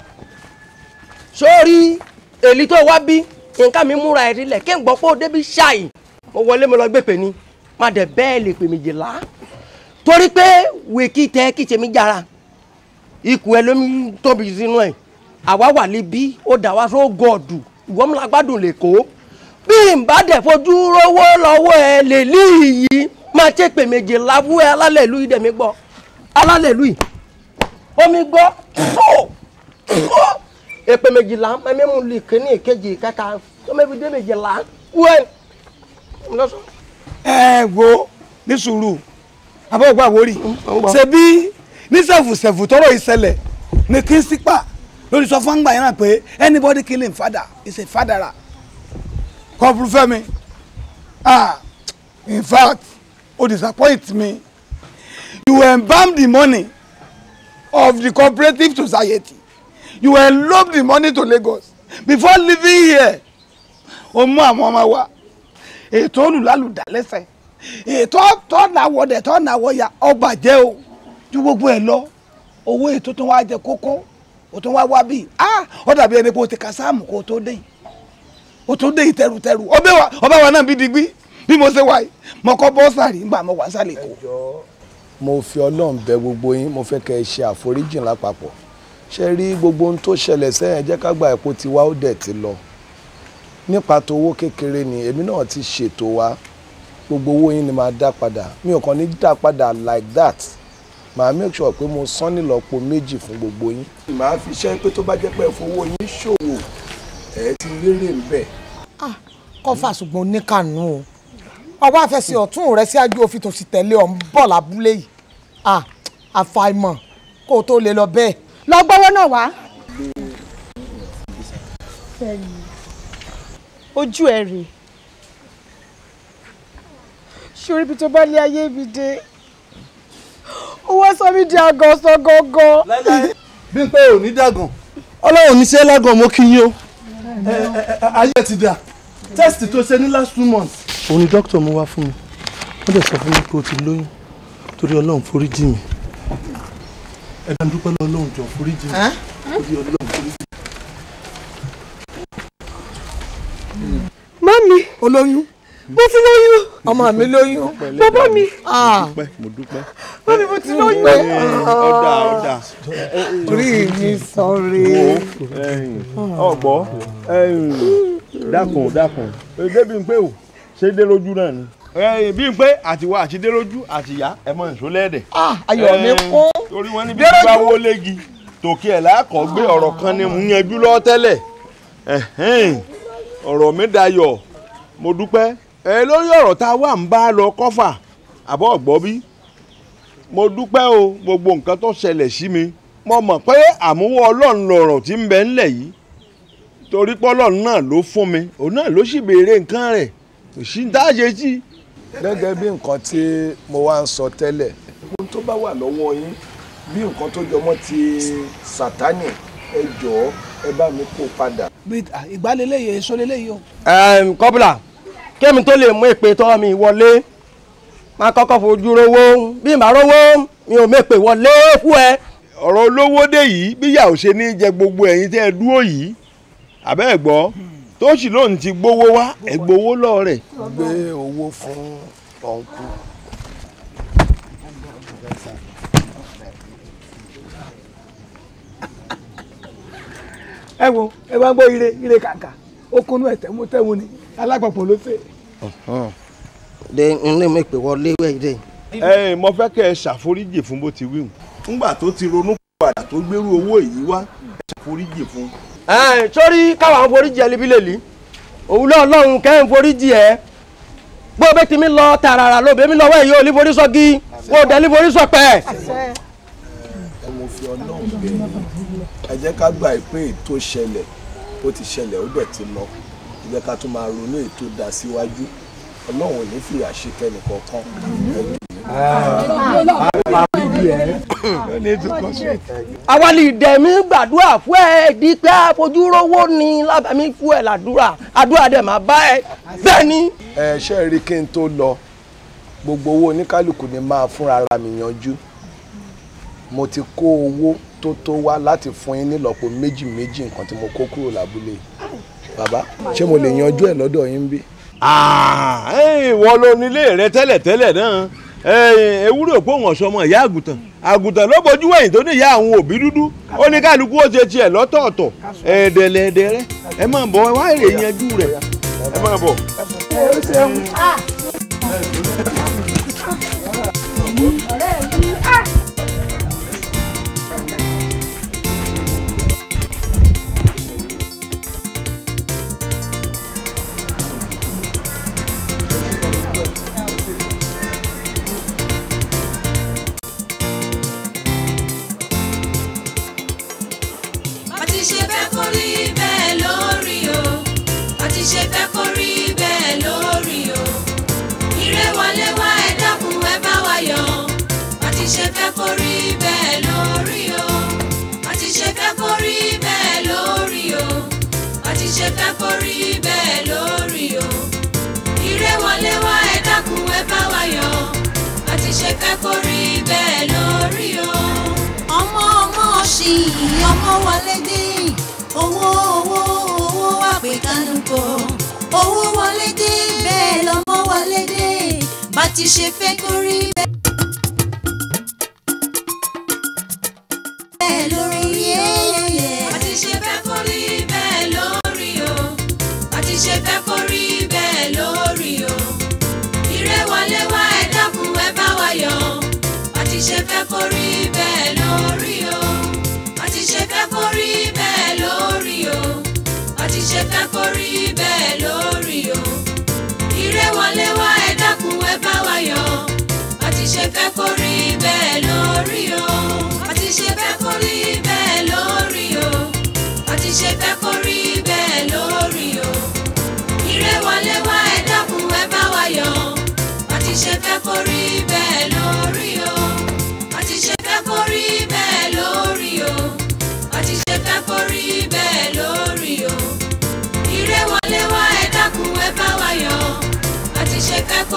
sórí èlì tó wá bí nǹkan mi múra ẹ̀rí lẹ̀ kí n gbọ́ pé ó débi ṣáì, mo wọlé mo lọ gbé pè ní má dẹ̀ bẹ́ẹ̀ lè pè méjìlá, torí pé wèkí tẹ kí tèmi jára ikú ẹ ló ń tóbi sínú ẹ. Àwa wà níbí ó dà wá só gọ̀ọ̀dù, ìwọ́n mi lágbádùn lè kó bí n bá dẹ̀ fojú rówó lọ́wọ́ ẹ lè lí yìí máa ṣe pè méjìlá fún ẹ. Alálẹ̀ ìlú yìí dẹ̀ mi gbọ́, alálẹ̀ ìlú yìí omi gbọ́ tó tó èpè méjìlá mẹ́mú lè kíní ìkejì ìkẹta tó mẹ́fi dé méjìlá kú ẹ. Ẹ wo ní sùúrù, àbọ̀gbà wórì ṣebí ní sẹ̀fùsẹ̀fù tọrọ ìṣẹ̀lẹ̀ ní kí n sípà lórí sọ fún àgbà yẹn náà pé anybody killing father is a fatherer. Kọ́pùrú Fẹ́mi, ah, in fact, o disappoint me. You embalm the money of the cooperative society, you elope the money to Lagos before leaving here. O mú àwọn ọmọ wa ètò olùlálùdà lẹ́sẹ̀, ètò tọ́nàwọ́dẹ̀ tọ́nàwọ́yà ọba jẹ́ o ju gbogbo ẹ̀ lọ. Owó ètò tó wá jẹ kókó o tó wá wá bí ah, ó dàbí ẹni pé o ti ka sáàmù kó o tó dé, o tó dé ìtẹrùtẹrù. Ọbẹ̀ wa náà bí digbí bí mo ṣe wà yìí, mo kọ́ bọ́sàrì ńgbà mo wà sálẹ̀ kó. Mo fi Ọlọ́run bẹ̀ gbogbo yín, mo fẹ́ kẹ́ ẹ ṣe àforíjìn lápapọ̀. Ṣe rí gbogbo ohun tó ṣẹlẹ̀ sẹ́yìn, jẹ́ ká gba ẹ̀pọ̀ tiwa ó dẹ̀ ti lọ. Nípa tówó kékeré ni èmi náà ti ṣètò wa, gbogbo owó yín ni màá dá padà. Mi ò kàn ní dá padà like that, màá make sure pé mo san nílọ́po méjì fún gbogbo yín. Màá fi ṣe pé tó bá jẹ́ pé ẹ fowó yín ṣòwò ẹ ti lérè ń bẹ̀. Kọ́fà ṣùgbọ́n oníkànnù o, ọwọ́ àfẹsẹ̀ ọ̀tún rẹ síájú òfin tó sì tẹ̀lé ọ̀ ń bọ̀ lábúlé yìí, àfàìmọ̀ kó o tó lè lọ bẹ́ẹ̀. Lọ gbọ́wọ́ náà wá. Ojú ẹ rèé, ṣorí ibi tó bá lé ayé mi dé, ó wá sọ mí di àgọ́sọ gangan. Bí n pé ò ní dàgàn, Ọlọ́run ní ṣe é lágàn, mo kí yín o. Ayé ti dà, test tó ṣe ní last 2 months. Òun ni dókítà mú wá fún mi, wọ́n dẹ̀ sọ fún mi pé o ti lóyún. Torí Ọlọ́run foríjì mi, ẹ bá ń dúpẹ́ lọ́wọ́ Ọlọ́run, jọ foríjì mi, torí Ọlọ́run foríjì mi. Mami. Olóyún. Mo ti lóyún. Ọmọ mi lóyún. Bàbá mi. Mo dúpẹ́. Mami, mo ti lóyún. Ọ̀dà ọ̀dà. Orí mi sọ̀rọ̀. Ọ̀gbọ́ dákun dákun. Débi ń pé o, ṣé dé lójú náà ni? Bí n pé àtiwá àti dé lójú àtìyá ẹ mọ ìṣó lẹ́ẹ̀dẹ̀. Ayọ̀ mi kún. Torí wọ́n níbi tí bá wó légi tòkí ẹ̀ lákọ̀ọ́ gbé ọ̀rọ̀ kan ni mò ń yanjú lọ tẹ́lẹ̀. Ọ̀rọ̀ mi dayọ̀, mo dúpẹ́. Lórí ọ̀rọ̀ tá a wà ń bá lọ kọ́fà àbọ̀ ọ̀gbọ́ bí, mo dúpẹ́ o. Gbogbo nǹkan tó ṣẹlẹ̀ sí mi, mo mọ̀ pé àmúwọ́ Ọlọ́run lọ̀rọ̀ tí ń bẹ ńlẹ̀ yìí, torí pé Ọlọ́run náà ló fún mi, òun náà ló sì béèrè nǹkan rẹ̀, kò sí ní tá a ṣe sí. Gẹ́gẹ́ bí nǹkan tí mo wá ń sọ tẹ́lẹ̀, ohun tó bá wà lọ́wọ́ yín bí nǹkan tó jọmọ́ ti Sátánì, ẹ jọ̀ọ́ ẹ bá mi kó padà. Ìgbàlélẹ́yẹ èso lélẹ́yìí o. Kọ́bùlà, kémi tó lè mú ìpè tọ́ mi wọlé, máa kọ́kọ́ fojú rówó, bí màá rówó mi ò mẹ́pè wọlé fún ẹ. Ọ̀rọ̀ olówó dé yìí, bí ìyá ò ṣe ní jẹ gbogbo ẹ̀yin tẹ́ ẹ dúró yìí, àbẹ́ ẹ̀ gbọ́ tó sì lóun ti gbowó wá, ẹ gbowó lọ́ọ̀ rẹ̀. Gbé owó fún ọ̀nkú. Ẹ wo, ẹ bá ń gbọ́ ire ire kàkà, ó kúnú ẹ̀ tẹ̀mú ni alágbàpọ̀ ló ṣe. De ní mi pè wọlé wẹ̀ dé. Ẹ mo fẹ́ kẹ́ ẹ ṣàforíjì fún bó ti wíwùn. Ńgbà tó ti ronú padà tó gbérú owó yìí wá, ẹ ṣàforíjì fún. Sórí káwọn foríjì ẹ níbí lèlí, òun náà Ọlọ́run kẹ́ ń foríjì ẹ. Bó o bẹ ti mi lọ tààràrà ló bẹ mi lọ́wọ́ ẹ̀ yóò ní forí sọ́gi, kó o dẹ̀ ní forí sọ̀pẹ̀. Ẹ mo fi Ọlọ́run bẹ̀ yín, ẹ jẹ́ ká gbà pé ètò ṣẹlẹ̀, ó ti ṣẹlẹ̀, ó dẹ̀ ti lọ. Ẹ jẹ́ ká tún máa ronú ètò dá síwájú. Ọlọ́run ò ní fìyà ṣe kẹ́nìkọ̀ọ̀kan. Àwa lè dẹ̀mí gbàdúrà fún ẹ di pé àfojúrówó ni lábàámi fún ẹ làdúrà, àdúrà dẹ̀ máa bá ẹ bẹ́ẹ̀ ni. Ẹ ṣe rí kí n tó lọ, gbogbo owó oníkálukú ni máa fúnra ra mi yanjú. Mo ti kó owó tó tó wá láti fún yín nílọ́po méjì méjì nǹkan tí mo kó kúrò lábúlé. Bàbá, ṣé mo lè yanjú ẹ lọ́dọ̀ yín bí? Ìwọ ló nílé rẹ tẹ́lẹ̀tẹ́lẹ̀ náà. Ewúrẹ́ òpó wọn sọmọ ìyá àgùntàn, àgùntàn ló bojú wẹ̀yìn tó ní ìyá àwọn òbí dúdú, ó ní kálukú ó ṣe tiẹ̀ lọ́tọ̀ọ̀tọ̀. Ẹ̀ẹ́dẹ̀lẹ̀ẹ̀dẹ̀ rẹ, ẹ máa bọ̀ wá èrè yanjú rẹ̀, ẹ máa bọ̀. Ṣe fẹ́ kó rí bẹ́ẹ̀ lórí o, àti ṣe fẹ́ kó rí bẹ́ẹ̀ lórí o. Ire wọlé wá, ẹ dákun ẹ bá wa yọ̀. Àti ṣe fẹ́ kó rí bẹ́ẹ̀ lórí o, àti ṣe fẹ́ kó rí bẹ́ẹ̀ lórí o, àti ṣe fẹ́ kó rí bẹ́ẹ̀ lórí o. Ire wọlé wá, ẹ dákun ẹ bá wa yọ̀. Àti ṣe fẹ́ kó rí bẹ́ẹ̀ lórí o. Ọmọ ọmọ ṣì ọmọ wọlé dé, owó owó owó àpè kánúkò, owó wọlé dé bẹ́ẹ̀ lọ́mọ wọlé dé, bá ti ṣe fẹ́ kó rí bẹ́ẹ̀ lórí yé. ṣe fẹ́ kó rí bẹ́ẹ̀ lórí o. Bá ti ṣe fẹ́ kó rí bẹ́ẹ̀ lórí o. Bá ti ṣe fẹ́ kó rí bẹ́ẹ̀ lórí o. Ire wọlé wá, ẹ dákun ẹ bá wa yọ̀. Bá ti ṣe fẹ́ kó rí bẹ́ẹ̀ lórí o. Bá ti ṣe fẹ́ kó rí bẹ́ẹ̀ lórí o. Bá ti ṣe fẹ́ kó rí bẹ́ẹ̀ lórí o. Ire wọlé wá, ẹ dákun ẹ bá wa yọ̀. Bá ti ṣe fẹ́ kó rí bẹ́ẹ̀ lórí o. Bá ti ṣe fẹ́ kó rí bẹ́ẹ̀ lórí o. Bá ti ṣe fẹ́ kó rí bẹ́ẹ̀ lórí o. Ire wọlé wá, ẹ dákun ẹ bá wa yọ̀. Bá ti ṣe fẹ́ kó